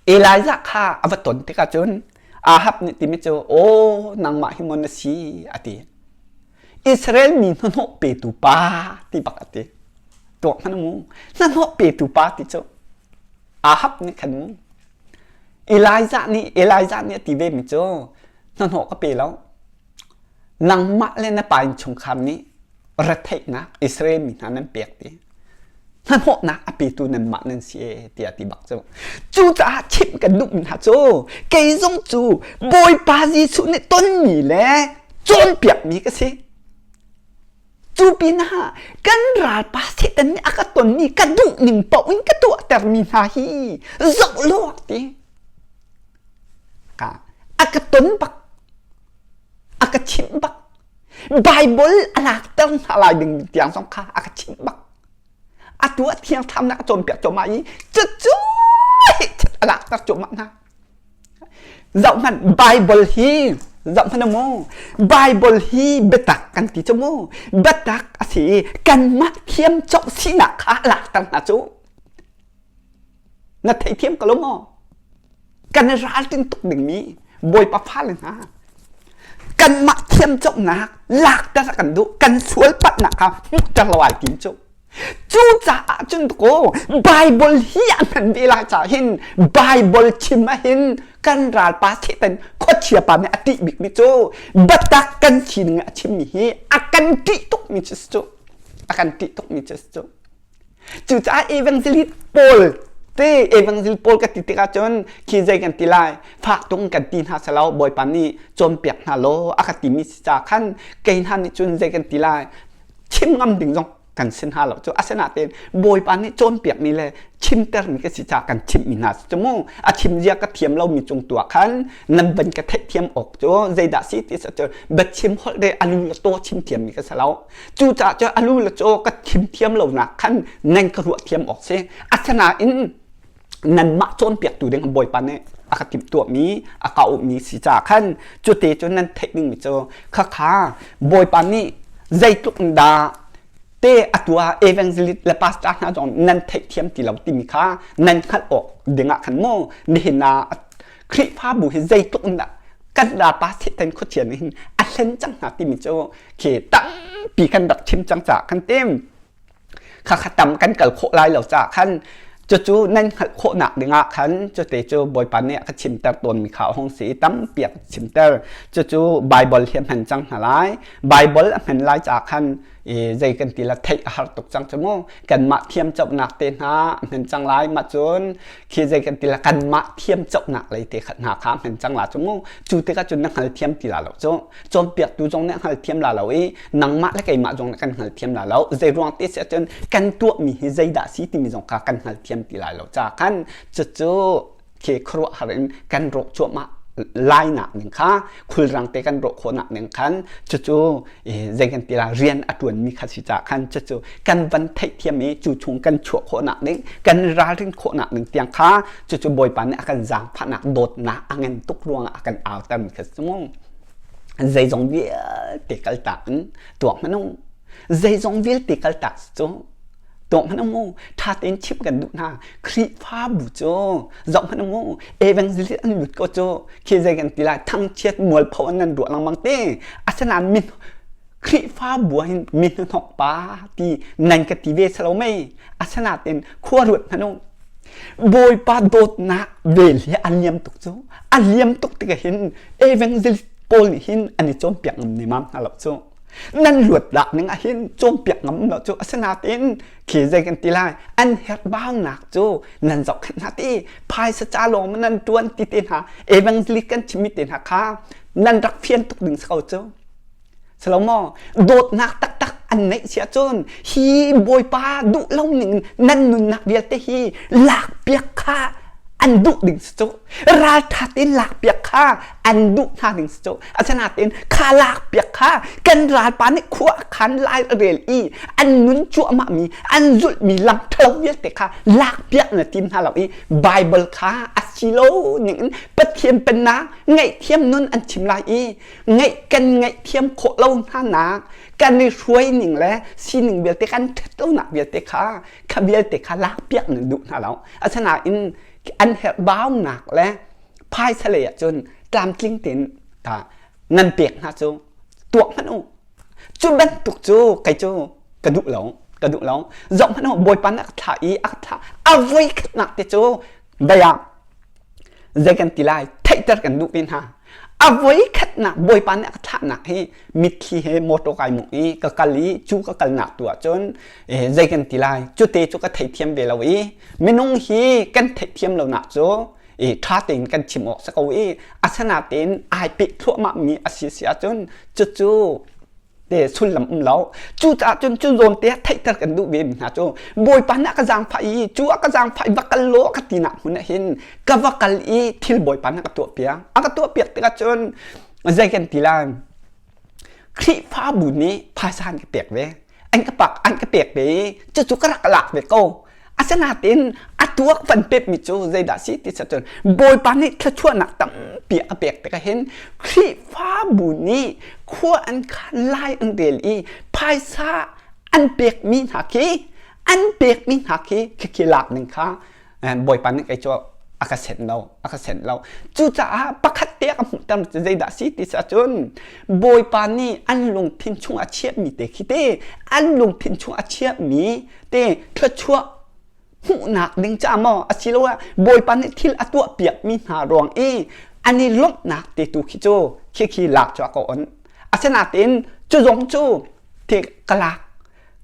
Speaker 1: Elijah kha a va ton tikah cun Ahab nih timi cu aw nangmah hi maw na si a ti Israel mi hnahnawh petu pa ti bak a ti. Tuak hmanh mu. Hnahnawh petu pa ti cu Ahab nih khan mu. Elijah nih Elijah nih a ti ve mi cu hnahnawh ka pe lo. Nangmah le na pa innchungkhar nih retheihnak Israel mi hna nan pek ti. Hnahnawhnak a petu nanmah nan si e tiah ti bak cu. Cucaah chimh kan duhmi hna cu kei zong cu Bawipa Jesuh nih tonmi le cawnpiakmi ka si. Cu pinah kan ralpa Satan nih a ka tonmi ka duh ning paoh in ka tuahtermi hna hi zoh law ti. Ka a ka ton bak a ka chimh bak Bible a lakter hna lai ding tiang zong kha a ka chimh bak. Atu a thiang thlamnak a cawnpiak cuahmah i cucu a lakter cuahmah hna. Zoh hmanh Bible hi zoh hmanh mu Bible hi biatak kan ti cu mu biatak a si i kanmah thiam cawk sinak kha a lakter hna cu. Na theithiam ko lo maw? Kan i ralrin tuk dingmi Bawipa fale hna kanmah thiamcawhnak lakter a kan duh kan sual palhnak kha hmuhter lo ai tim cu cucaah cun ko Bible hi a hman ve lai caah hin Bible chim ah hin kan ralpa Satan khuachia pa nih a ṭih bikmi cu biatak kan sining a chimmi hi a kan ṭih tukmi cu cu a kan ṭih tukmi cu cu Cucaah evangelist pawl te evangelist pawl ka ti tikah cun khi zei kan ti lai fak tung kan ti hna selo Bawipa nih cawnpiak hna law a ka timi si ca khan kei hna nih cun zei kan ti lai chim ngam ding zong kan sin hna lo cu asinain Bawipa nih cawnpiakmi le chimtermi ka si ca kan chimhmi hna si cu mu a chim zia ka thiam lomi cung tu ah khan nan van ka theihthiam awk cu zeidah si ti cu biachim holh le alu le taw chim thiammi ka si lo Cucaah cu a lu le caw ka thim thiam lonak khan nan ka ruah thiam awk si. Asinain nanmah cawnpiaktu ding Bawipa nih a ka timhtuahmi a ka auhmi si caah khan cute cu nan theih dingmi cu khakha Bawipa nih zeitluk in dah te atu ah evangelist le pastor hna zong nan theihthiam ti lo timi kha nan hngalh awk dingah khan mu nihin ah Khrihfabu hi zeitluk in dah kan ralpa Satan khuachia nih hin a hlen cang hna timi cu khi tampi kan rak chim cang caah kan tim khakha tam kan kal khawh lai lo caah khan cucu nan hngalh khawhnak dingah khan cute cu Bawipa nih a ka chimter tawnmi kha a hung si i tampi a ka chimter cucu Bible hi a hman cang hna lai Bible a hman lai caah khan Zei kan ti la theih a har tuk cang cu mu. Kanmah thiam cohnak te hna hman cang lai mah cun khi zei kan ti la kanmah thiam cohnak lei te khat hna kha hman cang la cu mu. Cu tikah cun na hngal thiam ti la lo cu. Cawnpiaktu zong nih hngal thiam la lo i nangmah le keimah zong nih kan hngal thiam la lo. Zei ruang te si ahcun kan tuahmi hi zeidah si timi zong kha kan hngal thiam ti lai lo ca khan cucu khi khuaruahhar in kan rawh cuahmah lai nak ning kha khulrang te kan rawh khawhnak ning khan cucu zei kan ti la rian a tuan mi kha si ca khan cucu kan van theihthiam i cu chung kan chuah khawhnak ding kan ralrin khawhnak ding tiang kha cucu bawipa nih a kan zaangfahnak dawtnak a ngan tuk ruangah a kan auter mi kha si mu zeizong vialte kaltak in tuak hmanung zeizong vialte kaltak cu Tuak hmanh mu ṭha tein chimh kan duh hna. Khrihfabu cu zoh hmanh mu evangelist an lut ko cu khi zei kan ti lai thangchiat mualpho an nan ruah lengmang te. Asinain min Khrihfabu ah hin mi hnahnawk pa ti nan ka ti ve salo mei. Asinain khua ruat hmanh u. Bawipa dawtnak vel hi a liam tuk cu. A liam tuk tikah hin evangelist pawl nih hin an i cawnpiak ngam nemam hna lo cu. Nan luat lak ning ah hin cawnpiak ngam lo cu asinain khi zei kan ti lai an herhbaunak cu nan zohkhenh hna ti phaisa ca lawng nan tuan ti te hna evangelist kan chimmi te hna kha nan rak fian tuk ding si ko cu Salomo dawtnak taktak an neih si ahcun hi Bawipa duh lo ning nan nunnak vialte hi lakpiak kha an duh ding si cu ralṭha tein lakpiak kha an duh hna ding si cu asinain kha lakpiak kha kan ralpa nih khua a khan lai a rel i an nun cuahmahmi an zulhmi lam ṭhalo vialte kha lakpiak na tim hna lo i Baibal kha a si lo ningin Pathian pennak ngaihthiam nun an chim lai i ngaih kan ngaihthiam khawh lo hna nak kan i hruai ning le sining vialte kan ṭhat lonak vialte kha kha vialte kha lakpiak nan duh hna lo asinain an herhbaunak le phaisa lei ah cun tlamtling tein ta nan pek hna cu tuak hmanh u cu bantuk cu kei cu ka duh lo ka duh lo zoh hmanh u bawipa nih a ka thlah i a ka thlah a voi khatnak te cu dei ah zei kan ti lai theihter kan duh ve hna a voi khatnak bawipa nih a ka thlahnak hi mitthli he motor kai mung i ka kal i cu ka kalnak tu ah cun zei kan ti lai cu te cu ka theithiam ve lo i minung hi kan theihthiam lonak cu i ṭha tein kan chim awk si ko i asinatein ai peh thluahmah mi a si si ahcun cucu te sullam um lo cucaah cun cu zawn te theihter kan duh ve mi hna cu bawipa nih a ka zaangfah i cu a ka zaangfah i va kal law ka tinak hmun ah hin ka va kal i thil bawipa nih a ka tuah piak a ka tuah piak tikah cun zei kan ti lai Khrihfabu nih phaisa an ka pek ve an ka pak an ka pek ve i cucu ka rak lak ve ko Asinain a tuak van pekmi cu zeidah si ti cun Bawipa nih thluachuahnak tampi a pek tikah hin Khrihfabu nih khua an khan lai an rel i phaisa an pekmi hna khi an pekmi hna khi khikhi lak ning kha Bawipa nih kei cu a ka senh lo a ka senh lo cucaah pakhat te a ka hmuhter cu zeidah si ti cun Bawipa nih an lungthin chung a chiahmi te khi te an lungthin chung a chiahmi te thluachuah hmuhnak ding ca maw asiloah Bawipa nih thil a tuahpiakmi hna ruang i an i lawmhnak te tu khi cu khi khi lak cu a ka on asinain cu zong cu te ka lak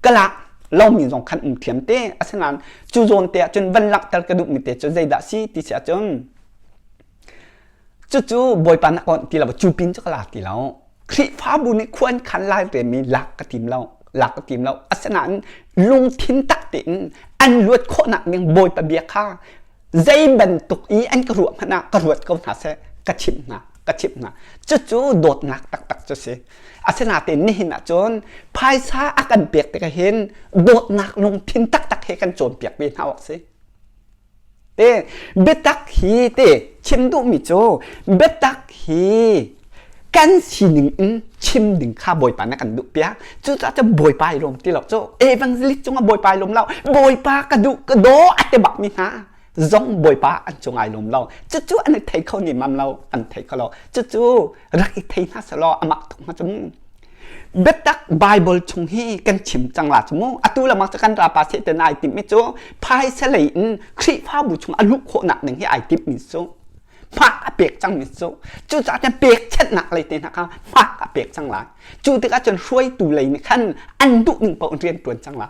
Speaker 1: ka lak lomi zong khan um thiam te asinain cu zawn te ahcun van langhter ka duhmi te cu zeidah si ti si ahcun cucu Bawipa nih a onh ti lo cu pin cu ka lak ti lo Khrihfabu nih khua an khan lai rianmi lak ka tim lo lak ka tim lo asinain lungthin tak tein an luat khawhnak ding Bawipa bia kha zei bantuk i an ka ruah hmanh ah ka ruat ko hna seh ka chimh hna ka chimh hna cucu dawtnak taktak cu si asinain nihin ah cun phaisa a kan pek tikah hin dawtnak lungthin taktak he kan cawnpiak ve hna awk si Te biatak hi te chim duhmi cu biatak hi kan sining in chim ding kha Bawipa nih kan duh piak. Cucaah cun Bawipa i lawm ti lo cu evangelist cungah Bawipa i lawm lo. Bawipa ka duh ka daw a ti bakmi hna zong Bawipa an cung ai lawm lo. Cucu an i thei kho ni mam lo an thei kho lo. Cucu rak i thei hna selaw a mak tuk hnga cu mu. Biatak Bible chung hi kan chim cang la cu mu. Atu lamang cu kan rapa Satan ai timh mi cu phaisa lei in Khrihfabu chung a luh khawhnak ding hi ai timh mi cu. Hmak a pek cangmi cu cucaah cun pekchanhnak lei te hna kha hmak a pek cang lai. Cu tikah cun hruaitu lei nih khan an duh ning paoh in rian ṭuan cang lai.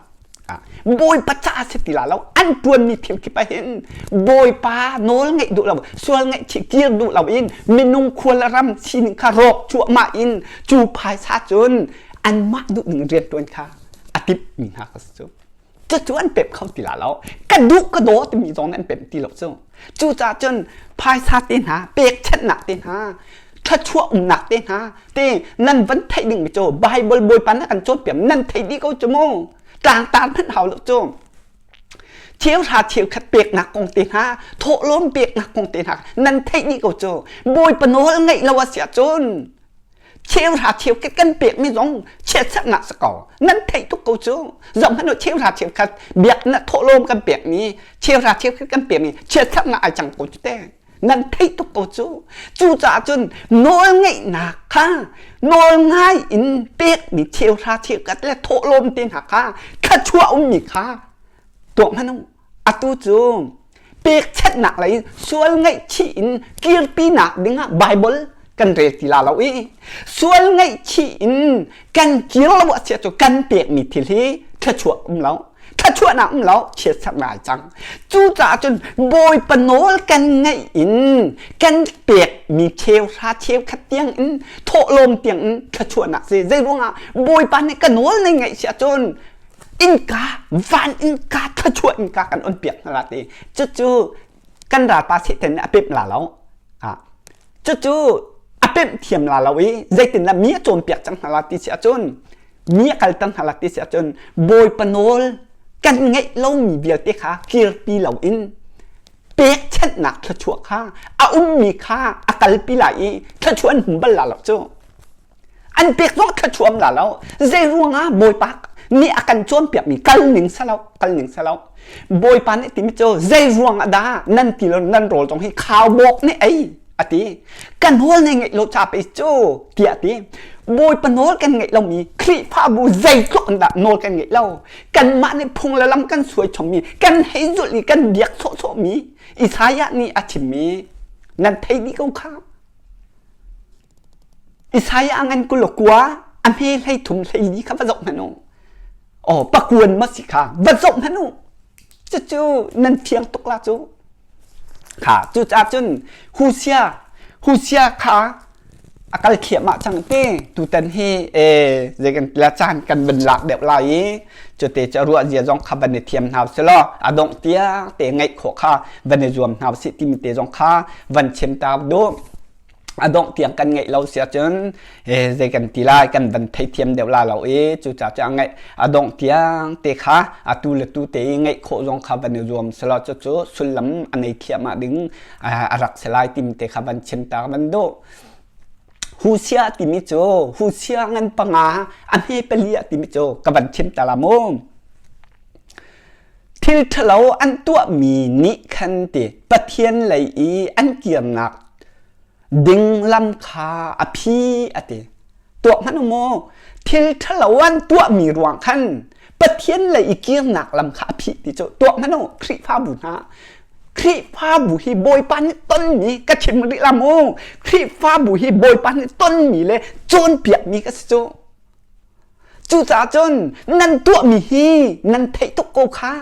Speaker 1: Bawipa caah si ti la lo an ṭuanmi thil kip ah hin Bawipa nawl ngaih duh lo sual ngaihchih kir duh lo in minung khua le ram sining kha rawk cuahmah in cu phaisa cun anmah duh ning rian ṭuan kha a timhmi hna kha si cu. Cucu an pemh kho ti la lo. Ka duh ka daw timi zong an pemh ti lo cu. Cucaah cun phaisa te hna, pekchanhnak te hna, thluachuah umnak te hna te nan van theih dingmi cu Bible Bawipa nih a kan cawnpiak nan theih dih ko cu mu. Tlangtar hmanh hau lo cu. Cheuhra cheukhat peknak kong te hna, thawhlawm peknak kong te hna nan theih dih ko cu. Bawipa nawl ngaih lo a si ahcun cheuhra cheukhat kan pekmi zong chiatserhnak si ko nan theih tuk ko cu zohhmanh u cheuhra cheukhat biaknak thawhlawm kan pekmi cheuhra cheukhat kan pekmi chiatserhnak ai cang ko cu te nan theih tuk ko cu cucaah cun nawlngeihnak kha nawlngai in pekmi cheuhra cheukhat le thawhlawm te hna kha thluachuah ummi kha tuah hmanh u Atu cu pekchanhnak lei sual ngaihchih in kirpinak dingah Bible kan rel ti la lo i sual ngaihchih in kan kir lo a si cu kan pekmi thil hi thluachuah um lo thluachuahnak um lo chiatserh ngai cang cucaah cun Bawipa nawl kan ngaih in kan pekmi cheuhra cheukhat tiang in thawhlawm tiang in thluachuahnak si zei ruangah Bawipa nih ka nawl nei ngaih si ahcun innka van innka thluachuah innka kan on piak hna la ti cucu kan ralpa Satan nih a pemh la lo cucu a pemh thiam la lo i zeitindah mi a cawnpiak cang hna la ti si ahcun mi a kalter hna la ti si ahcun Bawipa nawl kan ngeih lomi vialte kha kirpi loin pekchanhnak thluachuah kha a ummi kha a kalpi lai i thluachuah an hmu bal la lo cu An pek zong thluachuam la lo. Zei ruangah Bawipa nih a kan cawnpiakmi kal ning salo, kal ning salo. Bawipa nih timi cu zei ruangah dah nan ti lo nan rawl zong hi khaubawk nih ei a ti. Ka nawl nei ngeih lo ca pei cu tiah ti. Bawipa nawl kan ngeih lomi Khrihfabu zeitluk in dah nawl kan ngeih lo. Kanmah nih phung le lam kan suai chommi, kan hei zulh i kan biak sawhsawhmi Isaiah nih a chimmi nan thei dih ko kha. Isaiah ngan 29 a hme 33 14 kha va zoh hmanh u. Aw pakuan ma si kha va zoh hmanh u. Cucu nan thiang tuk la cu. Kha cucaah cun Husia Husia kha a kal thliahmah cang te tutan hi e zei kan la caan kan van lak deuh lai i cute cu ruah zia zong kha van i thiam hna si law a dongh tiang te ngaih khawh kha van i zuam hna sih timi te zong kha van chim ta duh a dongh tiang kan ngeih lo si ahcun zei kan ti lai kan van theithiam deuh la lo i cucaah cu a ngeih a dongh tiang te kha atu le tu te i ngeih khawh zong kha van i zuam selaw cucu sullam a nei thliahmah ding a rak si lai timi te kha van chim ta van duh. Husia timi cu Husia ngan panga a hme pali ah timi cu ka van chim ta la mu. Thil ṭhalo an tuahmi nih khan ti Pathian lei i an kirnak ding lam kha a phi a ti. Tuah hmanh u mu. Thil ṭhalo an tuahmi ruang khan Pathian lei i kirnak lam kha a phih ti cu tuah hmanh u Khrihfabu hna. Khrihfabu hi Bawipa nih tonmi ka chim rih la mu. Khrihfabu hi Bawipa nih tonmi le cawnpiakmi ka si cu. Cucaah cun nan tuahmi hi nan theih tuk ko kha.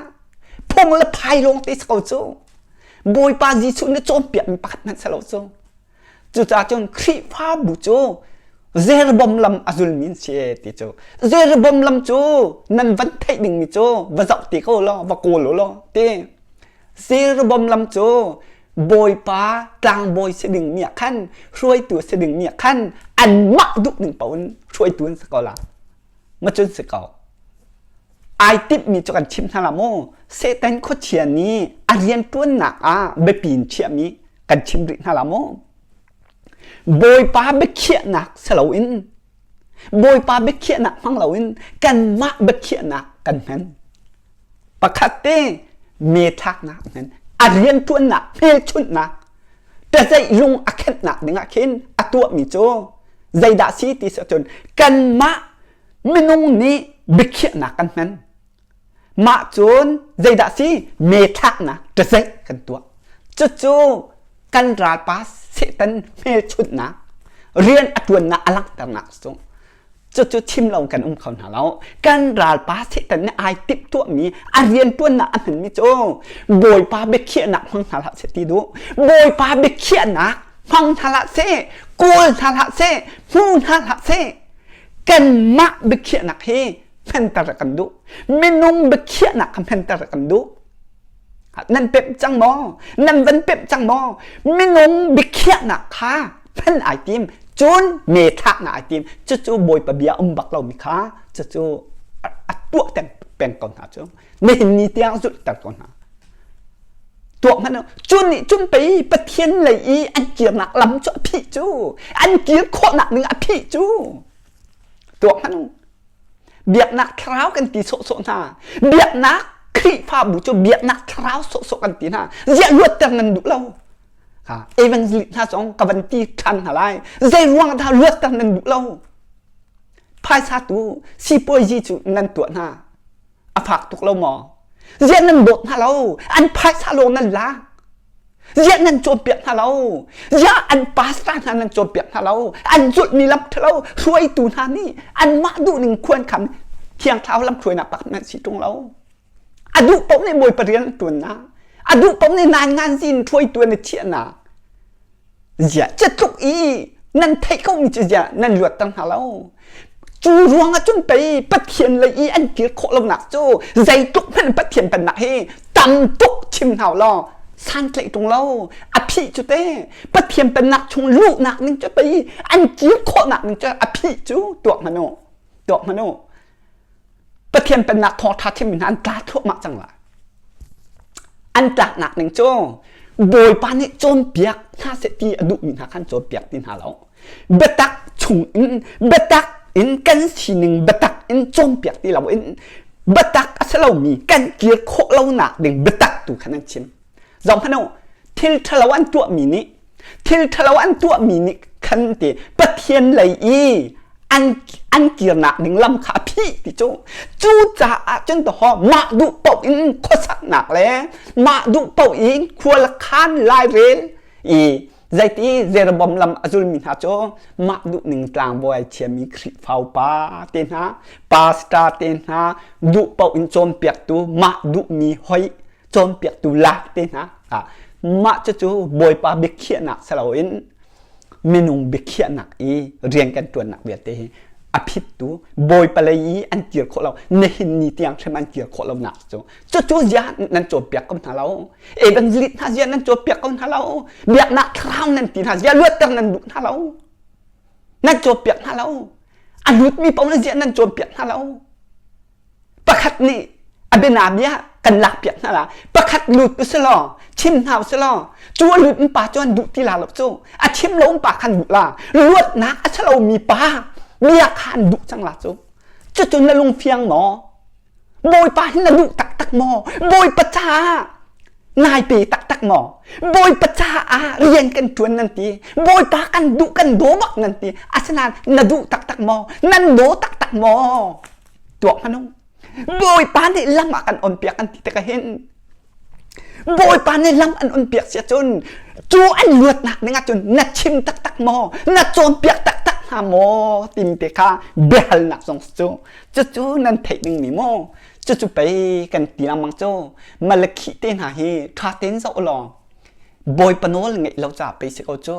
Speaker 1: Phung le phai lawng te si ko cu. Bawipa Jesuh nih cawnpiakmi pakhat hmanh si lo cu. Cucaah cun Khrihfabu cu Jeroboam lam a zulmi an si ti cu. Jeroboam lam cu nan van theih dingmi cu va zoh ti ko law, va kawl u law ti. Jeroboam lam cu Bawipa tlangbawi si dingmi ah khan hruaitu si dingmi ah khan anmah duh ning paoh in hruaitu an si ko la. Ma cun si ko. Ai timhmi cu kan chimh hna la mu. Satan khuachia nih a rianṭuannak ah biapi in chiahmi kan chim rih hna la mu. Bawipa biakhiahnak si loin Bawipa biakhiahnak hmang loin kanmah biakhiahnak kan hman. Pakhat te me thlaknak hman a rianṭuannak hmelchunhnak ṭazeih lung a khenhnak dingah khin a tuahmi cu zeidah si ti si ahcun kanmah minung nih biakhiahnak kan hman. Mah cun zeidah si me thlaknak ṭazeih kan tuah. Cucu Kan ralpa Satan hmelchunhnak, rian a ṭuannak a langhternak cu cucu chim lo kan um kho hna lo. Kan ralpa Satan nih ai timhtuahmi, a rianṭuannak a hmanmi cu Bawipa biakhiahnak hmang hna hlah seh ti duh. Bawipa biakhiahnak hmang hna hlah seh, kawl hna hlah seh, hmu hna hlah seh. Kanmah biakhiahnak hi hmenter kan duh. Minung biakhiahnak kha hmenter kan duh. Nan pemh cang maw? Nan van pemh cang maw? Minung biakhiahnak kha hman ai tim. Cun me thlaknak ai tim. Cucu Bawipa bia um bak lomi kha cucu a tuah peng ko hna cu. Nihin ni tiang zulhter ko hna. Tuah hmanh cu nih cun pei Pathian lei i an kirnak lam cu a phih cu. An kir khawhnak ding a phih cu. Tuah hmanh Biaknak thlarau kan ti sawhsawh hna. Biaknak Khrihfabu cu biaknak thlarau sawhsawh kan ti hna. Ziah luatter nan duh lo? Ha, evangelist hna zong ka van ti ṭhan hna lai. Zei ruang dah luatter nan duh lo? Phaisa tu sipuazi cu nan tuah hna. A fak tuk lo maw? Ziah nan dawt hna lo? An phaisa lawng nan lak. Ziah nan cawnpiak hna lo? Ziah an pastor hna nan cawnpiak hna lo? An zulhmi lam ṭhalo hruaitu hna nih anmah duhning khuan kham thiang thlarau lam hruainak pakhat nan si ṭung lo. A duh paoh nih Bawipa rian an ṭuan na. A duh paoh nih nai ngan zin hruaitu an i thiah na. Ziah catluk i nan theih ko mi cu ziah nan luatter hna lo. Cu ruang ah cun pei Pathian lei i an kir khawh lonak cu zeitluk hmanh Pathian pennak hi tam tuk chim hna law santlaih ṭung lo a phih cu te Pathian pennak chung luhnak ning cu pei an kir khawhnak ning cu a phih cu tuak hmanh u tuak hmanh u Pathian pennak thawngṭha chimmi hna an tla thluahmah cang lai. An tlaknak ning cu Bawipa nih cawnpiak hna seh ti a duhmi hna khan cawnpiak ti hna lo. Biatak chung in biatak in kan sining biatak in cawnpiak ti loin biatak a si lomi kan kir khawh lonak ding biatak tu khan an chim. Zoh hmanh u, thil ṭhalo an tuahmi nih thil ṭhalo an tuahmi nih khan ti Pathian lei i an an kirnak ding lam kha a phih ti cu cucaah cun tahaw mah duh paoh in khuasaknak le mah duh paoh in khual khan lairel i zeiti Jeroboam lam a zulmi hna cu mah duh ning tlangbawi thiami Khrihfa upa te hna pastor te hna duh paoh in cawnpiaktu mah duhmi hoi cawnpiaktu lak te hna mah cucu Bawipa biakhiahnak si loin minung biakhiahnak i rian kan ṭuannak vialte hi a phittu Bawipa lei i an kir khawh lo nihin ni tiang hrim an kir khawh lonak cu cucu zia nan cawnpiak ko hna lo evangelist hna zia nan cawnpiak ko hna lo biaknak thlarau nan ti hna zia luatter nan duh hna lo nan cawnpiak hna lo a lutmi paoh na zia nan cawnpiak hna lo Pakhat nih a bianabia kan lakpiak hna la. Pakhat lut u silaw, chim hna u silaw, cu a lut pa cu an duh ti la lo cu. A chim lo pa khan duh la. Luatnak a si lomi pa bia kha an duh cang la cu. Cucu na lung fiang maw? Bawipa hi na duh taktak maw? Bawipa caah nai pe taktak maw? Bawipa caah rian kan ṭuan nan ti. Bawipa kan duh kan daw bak nan ti. Asinain na duh taktak maw? Nan daw taktak maw? Tuak hmanh u. Bawipa nih lam a kan onpiak an ti tikah hin Bawipa nih lam an onpiak si ahcun cu an luatnak ding ahcun na chim taktak maw na cawnpiak taktak hna maw timi te kha biahalnak zong cu cucu nan theih dingmi maw cucu pei kan ti lengmang cu Malakhi te hna hi ṭha tein zoh law Bawipa nawl ngeih lo ca pei si ko cu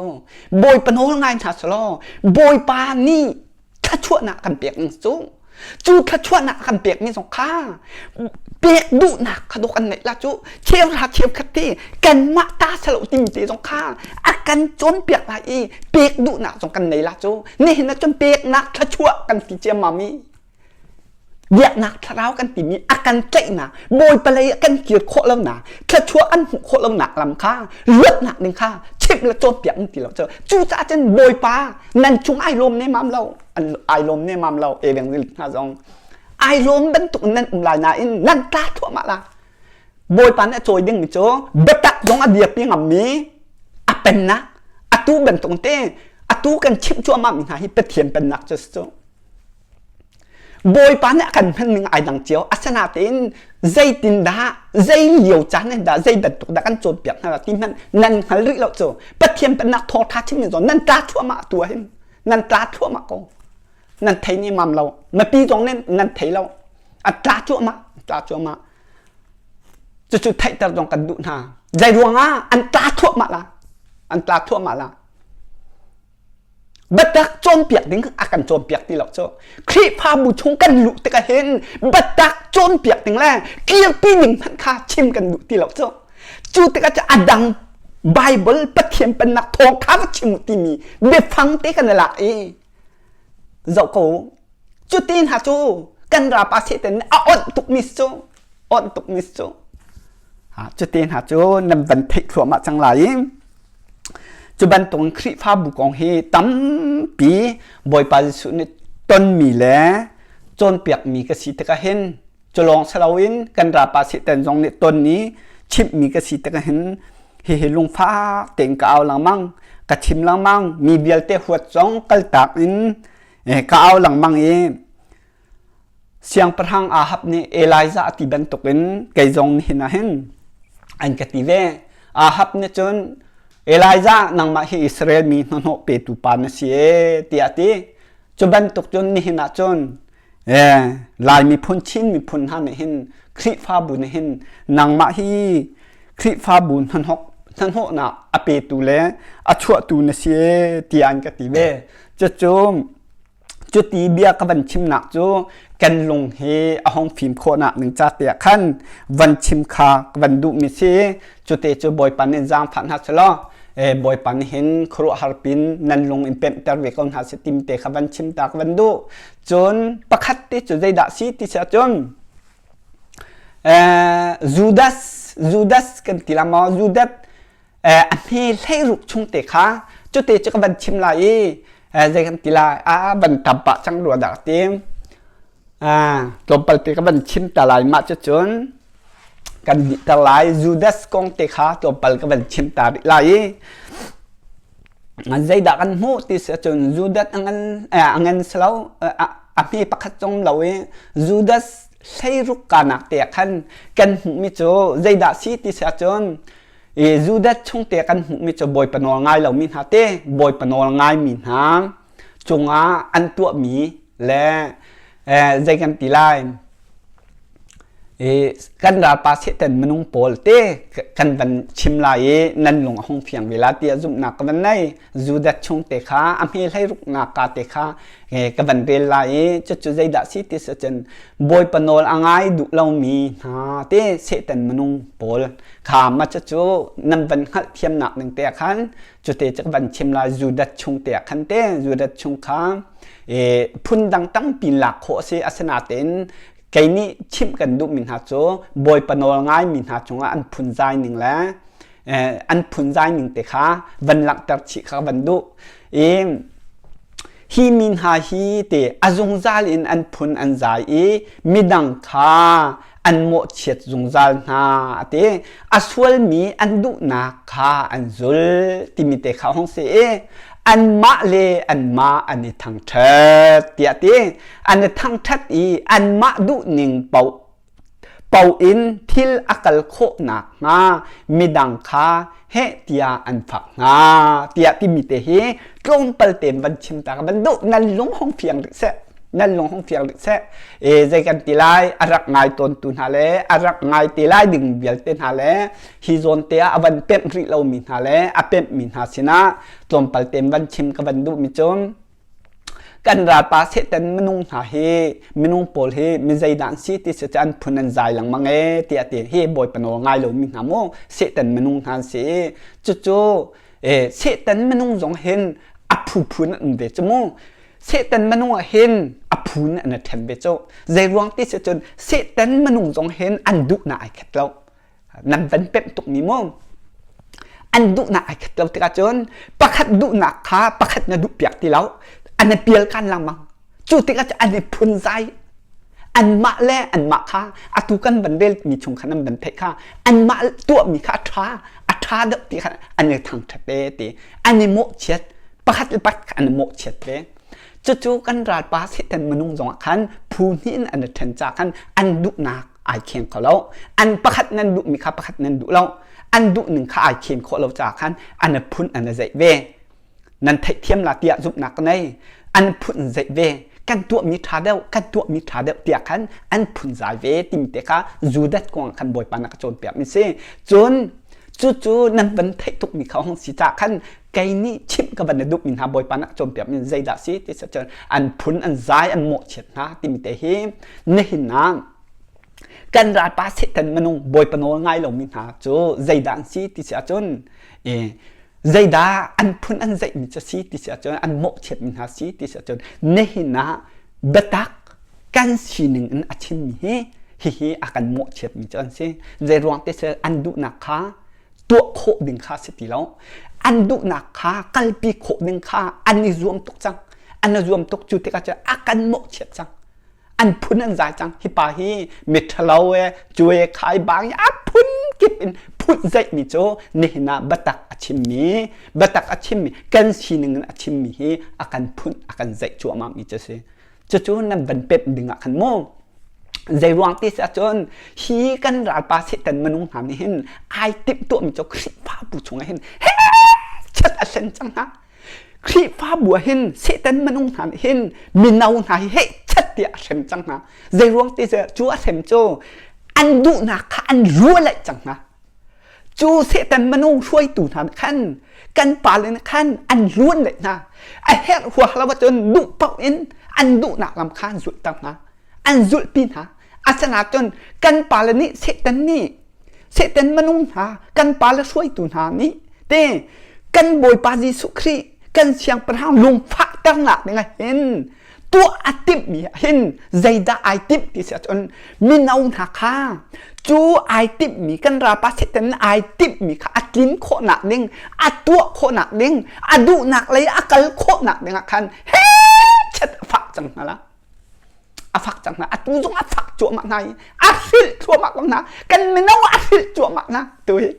Speaker 1: Bawipa nawl ngai hna selaw Bawipa nih thluachuahnak kan pek ning cu cu thluachuahnak kan pekmi zong kha pek duhnak kha dawh kan neih la cu cheuhra cheukhat ti kanmah ta salo timi te zong kha a kan cawnpiak lai i pek duhnak zong kan nei la cu nihin ah cun peknak thluachuah kan ti ciammam i biaknak thlarau kan timi a kan tlaihnak bawipa lei ah kan kir khawh lonak thluachuah an hmuh khawh lonak lam kha luatnak ding kha chimh le cawnpiak an ti lo cu cucaah cun bawipa nan cung ai lawm nemam lo ai lawm nemam lo evangelist hna zong ai lawm bantuk in nan um lai nain nan tla thluahmah la bawipa nih a cawi dingmi cu biatak zong a dirpi ngammi a pennak atu bantuk te atu kan chimh cuahmah mi hna hi Pathian pennak cu si cu. Bawipa nih a kan hman ning ai dang cio. Asinain zeitindah zei lio caan in dah zei bantuk dah kan cawnpiak hna ti hmanh nan hngal rih lo cu. Pathian pennak thawngṭha chimmi zong nan tla thluahmah tu ahhin nan tla thluahmah ko. Nan thei ni mam lo. Mipi zong nih nan thei lo. A tla cuahmah, tla cuahmah. Cucu theihter zong kan duh hna. Zei ruangah an tla thluahmah la. An tla thluahmah la. Biatak cawnpiak ding a kan cawnpiak ti lo cu. Khrihfabu chung kan luh tikah hin biatak cawnpiak ding le kirpi ding hmanh kha chim kan duh ti lo cu. Cu tikah cu a dang Bible Pathian pennak thawngtha va chim timi biafang te kan i lak i zoh ko cu ti hna cu kan rapa Satan nih a onh tukmi cu onh tukmi cu cu te hna cu nan van theih thluahmah cang lai i Cu bantukin Khrihfabu kong hi tampi Bawipa Jesuh nih tonmi le cawnpiakmi ka si tikah hin cu lawng si loin kan rapa Satan zong nih ton i chimhmi ka si tikah hin hihi lungfak tein ka au lengmang ka chim lengmang mi vialte huat zong kaltak in ka au lengmang i Siangpahrang Ahab nih Elijah a ti bantukin kei zong nihin ah hin an ka ti ve. Ahab nih cun Elijah nangmah hi Israel mi hnahnawh petu pa na si ee tiah a ti. Cu bantuk cun nihin ah cun eh, Lai miphun Chin miphun hna nih hin Khrihfabu nih hin nangmah hi Khrihfabu hnahnawk hnahnawhnak a petu le a chuahtu na si ee tiah an ka ti ve. Cucu Cuti bia ka van chimnak cu kan lung hi a hong fim khawhnak ding ca tiah khan van chim kha ka van duhmi si. Cute cu Bawipa nih zaangfah hna selaw eh, Bawipa nih hin khuaruahhar pin nan lung in pemhter ve ko hna seh tim te kha van chim ta ka van duh. Cun pakhat te cu zeidah si ti si ahcun eh, Judas Judas kan ti la maw Judas a hme hleiruk chung te kha cute cu ka van chim lai i zei kan ti lai a van tam pah cang rua dah ti tlawmpal te ka van chim ta lai mah cu cun kan dihter lai Judas kong te kha tlawmpal ka van chim ta rih lai i zeidah kan hmuh ti si ahcun Judas a ngan a ngan si lo a hme pakhat zong lo i Judas hleiruk kanak te ah khan kan hmuhmi cu zeidah si ti si ahcun I Judas chungte kan hmuhmi cu Bawipa nawl ngai lomi hna te Bawipa nawl ngaimi hna cungah an tuahmi le eh, zei kan ti lai i kan ralpa Satan minung pawl te kan van chim lai i nan lung a hung fiang ve la tiah zumhnak ka van nei Judas chungte kha a hme hlei ruknak ka te kha ka van rel lai i cucu zeidah si ti si cun Bawipa nawl a ngai duh lomi hna te Satan minung pawl kha ma cucu nan van hngalhthiamnak ding te ah khan cute cu ka van chim lai Judas chung te ah khan te Judas chung kha e, phundang tampi lak khawh a si asinatein kei nih chimh kan duhmi hna cu Bawipa nawl ngaimi hna cungah an phunzai ning le an phunzai ning te kha van langhter chih kha van duh i hi mi hna hi te a zungzal in an phun an zai i midang kha an mawhchiat zungzal hna a ti a sualmi an duhnak kha an zul timi te kha hong si i anmah le anmah an i thangṭhat tiah ti an i thangṭhat i anmah duhning paoh paoh in thil a kal khawh nakhnga midang kha heh tiah an fak hna tiah timi te hi tlawmpal tein van chim ta ka van duh nan lung hong fiang rih seh nan lung hong fiang rih seh e zei kan ti lai a rak ngai tawn tu hna le a rak ngai te lai ding vialte hna le hi zawn te ah a van pemh rih lomi hna le a pemh mi hna sinah tlawmpal tein van chim ka van duh mi cu Kan ralpa Satan minung hna hi minung pawl hi mi zeidah an si ti si cu an phun an zai lengmang ee tiah ti hi Bawipa nawl ngai lomi hna mu Satan minung hna an si i cucu eh, Satan minung zong hin a phuphu in an um ve cu mu Satan minung ah hin a phu in an i ṭhen ve cu zei ruang ti si cun Satan minung zong hin an duhnak ai khat lo nan van pemh tukmi mu an duhnak ai khat lo tikah cun pakhat duhnak kha pakhat na duh piak ti lo an i pial kan lengmang cu tikah cun an i phunzai anmah le anmah kha atu kan van rel mi chung khan an van theih kha anmah tuahmi kha a ṭha a ṭha deuh ti kha an i thangṭhat ve ti an i mawhchiat pakhat le pakhat an i mawhchiat ve cucu kan ralpa Satan minung zongah khan phu. Phu hnih in an i ṭhen ca khan an duhnak ai kheng kho lo. An pakhat nan duhmi kha pakhat nan duh lo. An duhning kha ai khen khawh lo caah khan an i phun an i zeih ve. Nan theihthiam la tiah zumhnak ka nei. An phun zeih ve. Kan tuahmi ṭha deuh, kan tuahmi ṭha deuh tiah khan an phun zai ve timi te kha Judas kong khan Bawipa na ka cawnpiak mi si. Cun cucu nan van theih tukmi kha hong si caah khan kei nih chimh ka van na duhmi hna Bawipa na ka cawnpiak mi zeidah si ti cun an phun an zai an mawhchiat hna timi te hi nihin ah kan ralpa Satan minung Bawipa nawl ngai lomi hna cu zeidah an si ti si ahcun e zeidah an phun an zeihmi cu si ti si ahcun an mawhchiatmi hna si ti si ahcun nihin ah biatak kan sining in a chimmi hi hihi a kan mawhchiatmi cu an si zeiruang ti si an duhnak kha tuah khawh ding kha si ti lo an duhnak kha kalpi khawh ding kha an i zuam tuk cang an i zuam tuk cu tikah cun a kan mawhchiat cang an phun an zai cang hi pa hi miṭhalo e cue khai bang a phun kip in phut zeihmi cu nihin ah biatak a chimmi biatak a chimmi kan sining in a chimmi hi a kan phun a kan zeih cuahmah mi cu si cucu nan van pemh ding ah khan mu zei ruang ti si ahcun hi kan ralpa Satan minung hna nih hin ai timh tuahmi cu Khrihfabu chungah hin he chat a hlen cang hna Khrihfabu ah hin Satan minung hna nih hin mino hna hi heh chat tiah a hrem cang hna. Zeiruang ti cu a hrem cu an duhnak kha an rualaih cang hna. Cu Satan minung hruaitu hna nih khan kan pale nih khan an luan leh hna. A herh huaha lo ahcun duh paoh in an duhnak lam kha an zulhter hna. An zulhpi hna. Asinain kan pale nih Satan nih Satan minung hna kan pale hruaitu hna nih te kan Bawipa Jesuh Khrih kan siangpahrang lungfahternak ding ah hin tuah a timhmi ah hin zeidah ai timh ti si ahcun mino hna kha cu ai timhmi kan ralpa Satan ai timhmi kha a tlin khawhnak ding a tuah khawhnak ding a duhnak lei a kal khawhnak ding ah khan he chet a fak cang hna la a fak cang hna atu zong a fak cuahmah hna i a hrilh thluahmah ko hna kan mino a hrilh cuahmah hna tu hi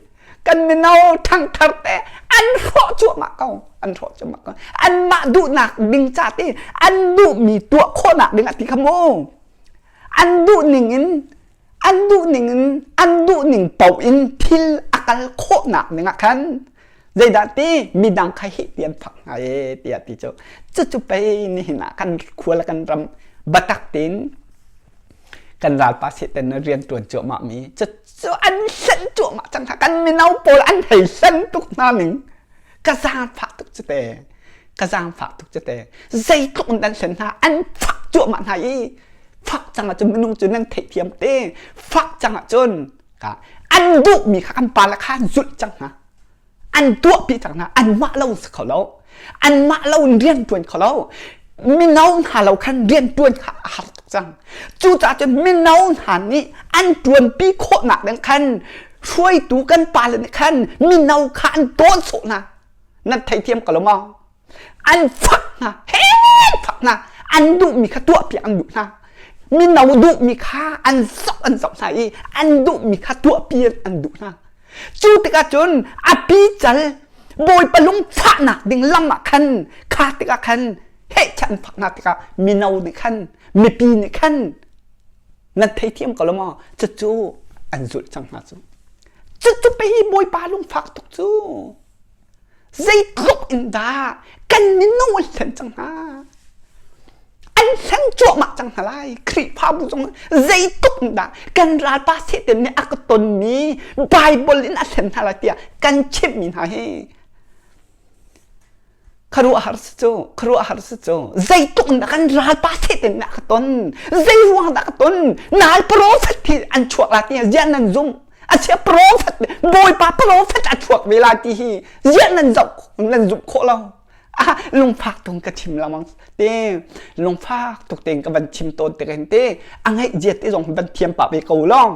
Speaker 1: kan mino ṭhangthar te an hrawh cuahmah ko an hrawh cuahmah ko anmah duhnak ding ca ti an duhmi tuah khawhnak ding ah ti kha mu an duh ning in an duh ning in an duh ning paoh in thil a kal khawhnak ding ah khan zeidah ti midang kha hi ti an fak hna e tiah ti cu cucu pei nihin ah kan khua le kan ram batak tin kan ralpa satan na rian tuan cuahmah mi cu an hlen cuahmah cang hna kan mino pawl an hei hlen tuk hna ning ka zaangfah tuk cu te ka zaangfah tuk cu te zeitluk in an hlen hna an fak cuahmah hna i fak cang ahcun minung cu nan theihthiam te fak cang ahcun ka an duhmi kha kan pa le kha an zulh cang hna an tuahpi cang hna anmah lo si kho lo anmah lo in rian ṭuan kho lo mino hna lo khan rian ṭuan kha a har tuk cang cucaah cun mino hna nih an ṭuanpi khawhnak ding khan hruaitu kan pale nih khan mino kha an tawn sawh hna nan theithiam ko lo maw an fak hna he fak hna an duhmi kha tuahpiak an duh hna mino duhmi kha an zoh an zoh hna i an duhmi kha tuahpi an duh hna cu tikah cun a pi cal bawipa lungfahnak ding lam ah khan kha tikah khan heh an fak hna tikah mino nih khan mipi nih khan nan theithiam ko lo maw cucu an zulh cang hna cu cucu pei bawipa lungfak tuk cu Zeitluk in dah kan minung an hlen cang hna. An hlen cuahmah cang hna lai. Khrihfabu zong zeitluk in dah kan ralpa Satan nih a ka tonmi Bible in a hlen hna lai tiah kan chimhmi hna hi khuaruahhar si cu khuaruahhar si cu zeitluk in dah kan ralpa Satan nih a ka ton zei ruang dah ka ton nal prophet hi an chuak la tiah ziah nan zumh a chia prophet bawipa prophet a chuak ve lai ti hi ziah nan zoh nan zumh khawh lo ah lungfak tung ka chim lengmang te lungfak tuk tein ka van chim tawn te hin te a ngaih zia te zong van thiam pa ve ko long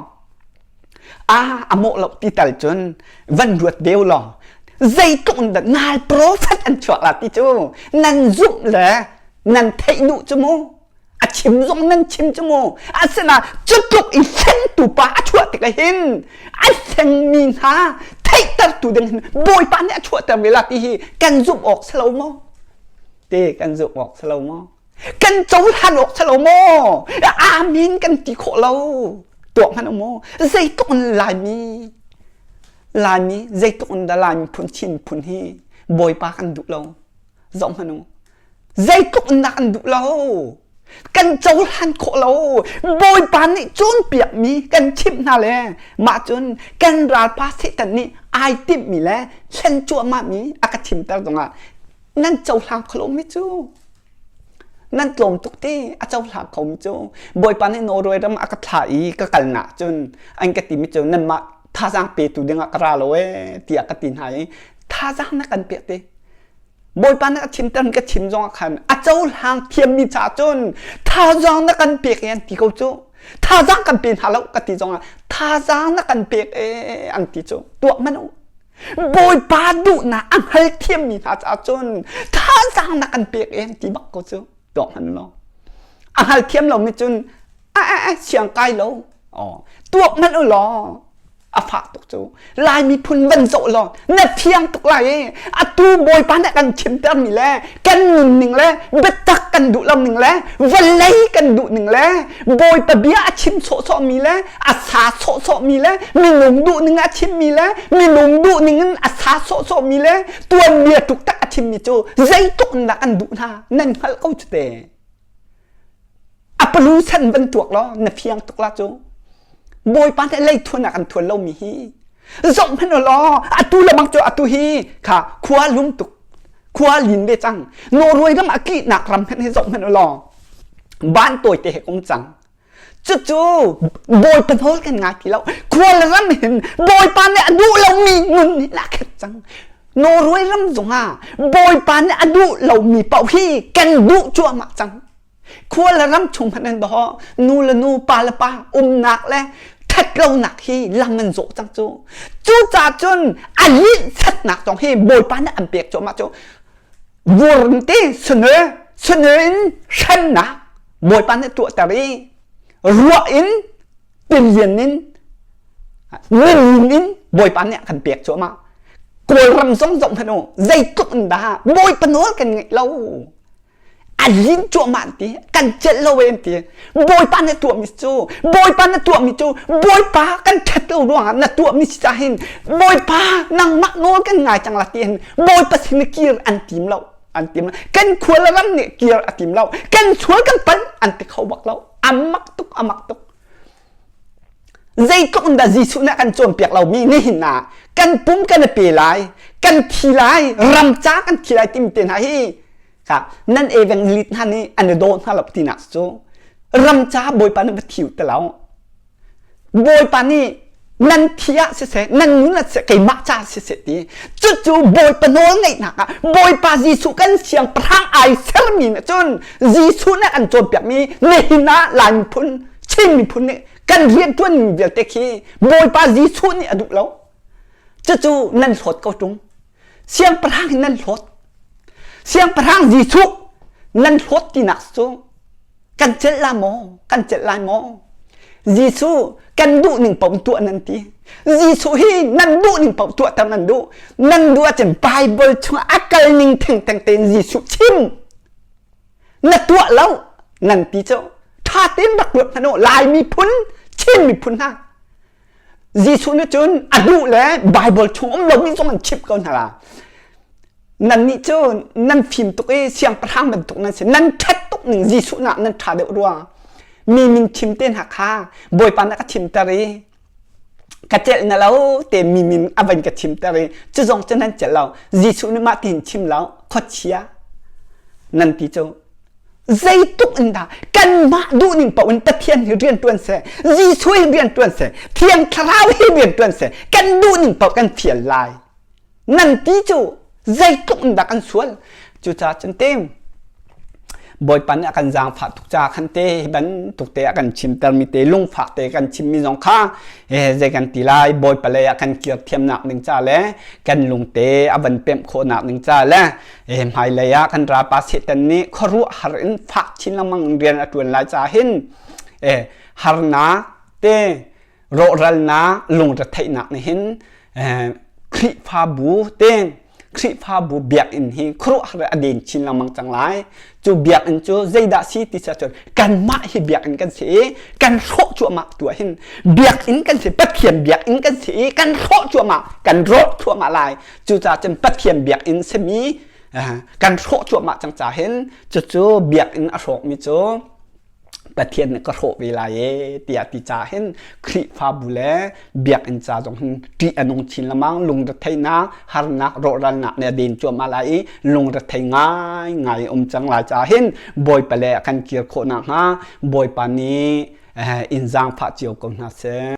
Speaker 1: ah a mawh lo ti tal cun van ruat deu long zeitluk in dah nal prophet an chuak la ti cu nan zumh le nan theih duh cu mu a chim zong nan chim cu mu asina cutluk i hlengtu pa a chuah tikah hin a hlengmi hna theihtertu ding hin bawipa nih a chuahter ve la ti hi kan zumh awk si lo maw te kan zumh awk si lo maw? Kan cohlan awk si lo maw? Amen kan ti khawh lo. Tuak hmanh maw? Zeitluk in Laimi Laimi zeitluk in dah Laimi phun Chin phun hi Bawipa kan duh lo. Zoh hmanh u. Zeitluk in dah kan duh lo. Kan cohlan khawh lo. Bawipa nih cawnpiakmi kan chimh hna le mah cun kan ralpa Satan nih ai timhmi le thlen cuahmahmi a ka chimter zongah nan cohlang kho lomi cu nan tlawm tuk ti a cohlang khomi cu Bawipa nih Norway ram a ka thlah i ka kalnak cun an ka timi cu nanmah thazaang petu dingah ka ra lo ee tiah ka ti hna i thazaang na kan pek ti Bawipa na ka chimter ka chim zongah khan a cohlang thiammi caah cun thazaang na kan pek e an ti ko cu thazaang kan pe hna lo ka ti zongah thazaang na kan pek e an ti cu tuah hmanh u Bawipa duhnak a hngal thiammi hna caah cun thazaang na kan pek e an ti bak ko cu tuah hmanh law a hngal thiam lomi cun a a a siang kai lo tuak hmanh u law a fah tuk cu Lai miphun van zoh law na fiang tuk lai i atu Bawipa nih kan chimter mi le kan nunning le biatak kan duh lo ning le vawlei kan duh ning le Bawipa bia a chim sawhsawh mi le a sa sawhsawh mi le minung duh ning a chim mi le minung duh ning in a sa sawhsawh mi le tuanbia tuk tak a chim mi cu zeitluk in dah kan duh hna nan hngalh ko cu te a palu san van tuak law na fiang tuk la cu bawipa nih lei thuan ah kan thuan lomi hi zoh hmanh law atu le bang cu atu hi kha khua lum tuk khua lin ve cang Norway ram a kihnak ram hmanh hi zoh hmanh law ban tawi te he um cang cucu bawipa nawl kan ngai ti lo khua le ram hin bawipa nih a duh lomi nun nih a khet cang Norway ram zongah bawipa nih a duh lomi paoh hi kan duh cuahmah cang Khua le ram chung hmanh an doh nu le nu pa le pa umnak le ṭhatlonak hi lam an zawh cang cu. Cucaah cun a linhsatnak zong hi Bawipa nih an pek cuahmah cu. Vur te sunu sunu in hremnak Bawipa nih tuahter i ruah in tilian in nilin in Bawipa nih a kan pek cuahmah. Kawlram zong zoh hmanh u zeitluk in dah Bawipa nawl kan ngeih lo. A lin cuahmah an ti kan celh lo e an ti bawipa na tuahmi cu bawipa na tuahmi cu bawipa kan ṭhat lo ruangah na tuahmi si caah hin bawipa nangmah nawl kan ngai cang la ti hin bawipa sin kir an tim lo an tim lo kan khua le ram nih kir a tim lo kan sual kan palh an ti kho bak lo a mak tuk a mak tuk zeitluk in dah Jesuh nih a kan cawnpiak lomi nihin ah kan pum kan i pe lai kan thi lai ram ca kan thi lai timi te hna hi kha nan evangelist hna nih an i daw hna lo tinak cu ram ca Bawipa nih va thiu ti lo Bawipa nih nan thi ah siseh nan nun ah siseh keimah ca siseh ti cucu Bawipa nawl ngeihnak ah Bawipa Jesuh kan siangpahrang ai sermi nih cun Jesuh nih an cawnpiakmi nihin ah Lai miphun Chin miphun nih kan rianṭuanmi vialte khi Bawipa Jesuh nih a duh lo. Cucu nan hlawt ko ṭung. Siangpahrang hi nan hlawt. Siangpahrang Jesuh nan hlawt tinak cu kan celh la maw? Kan celh lai maw? Jesuh kan duh ning paoh tuah nan ti. Jesuh hi nan duh ning paoh tuahter nan duh. Nan duh ahcun Bible chungah a kal ning thengtheng tein Jesuh chim. Na tuah lo nan ti cu ṭha tein rak ruat hmanh u Lai miphun Chin miphun hna Jesuh nih cun a duh le Bible chung um lomi zong an chimh ko hna la nannih cu nan fim tuk i siangpahrang bantuk nan si nan ṭhat tuk ning Jesuh nak nan ṭha deuh rua mi min chim te hna kha Bawipa nih a ka chimter i ka celh na lo te mi min a van ka chimter i cu zong cu nan celh lo Jesuh nih mah tiin chim lo khuachia nan ti cu zeitluk in dah kanmah duhning paoh in Pathian hi rian ṭuan seh Jesuh hi rian ṭuan seh Thiang Thlarau hi rian ṭuan seh kan duhning paoh kan fial lai nan ti cu zeitluk in dah kan sual cucaah cun te Bawipa nih a kan zaangfah tuk caah khan te hi bantuk te a kan chimtermi te lungfak te kan chimmi zong kha zei kan ti lai Bawipa lei ah kan kir thiamnak ding ca le kan lungte a van pemh khawhnak ding ca le hmailei ah kan ralpa Satan nih khuaruahhar in fak chin lengmang in rian a ṭuan lai caah hin harnak te rawhralnak lungretheihnak nih hin Khrihfabu te. Khrihfabu biakinn hi khuaruahhar a den chin lengmang cang lai. Cu biakinn cu zeidah si ti cun kanmah hi biakinn kan si i kan hrawh cuahmah tu ah hin biakinn kan si Pathian biakinn kan si i kan hrawh cuahmah kan rawh thluahmah lai. Cucaah cun Pathian biakinn simi kan hrawh cuahmah cang ca hin cucu biakinn a hrawkmi cu Pathian nih ka hrawh ve lai ee tiah ti ca hin Khrihfabu le biakinn ca zong hin ṭih a nung chin lengmang lungretheihnak harnak rawhralnak nih a den cuahmah lai i lungrethei ngai ngai um cang lai ca hin Bawipa le a kan kir khawh nakhnga Bawipa nih in zaangfah cio ko hna seh.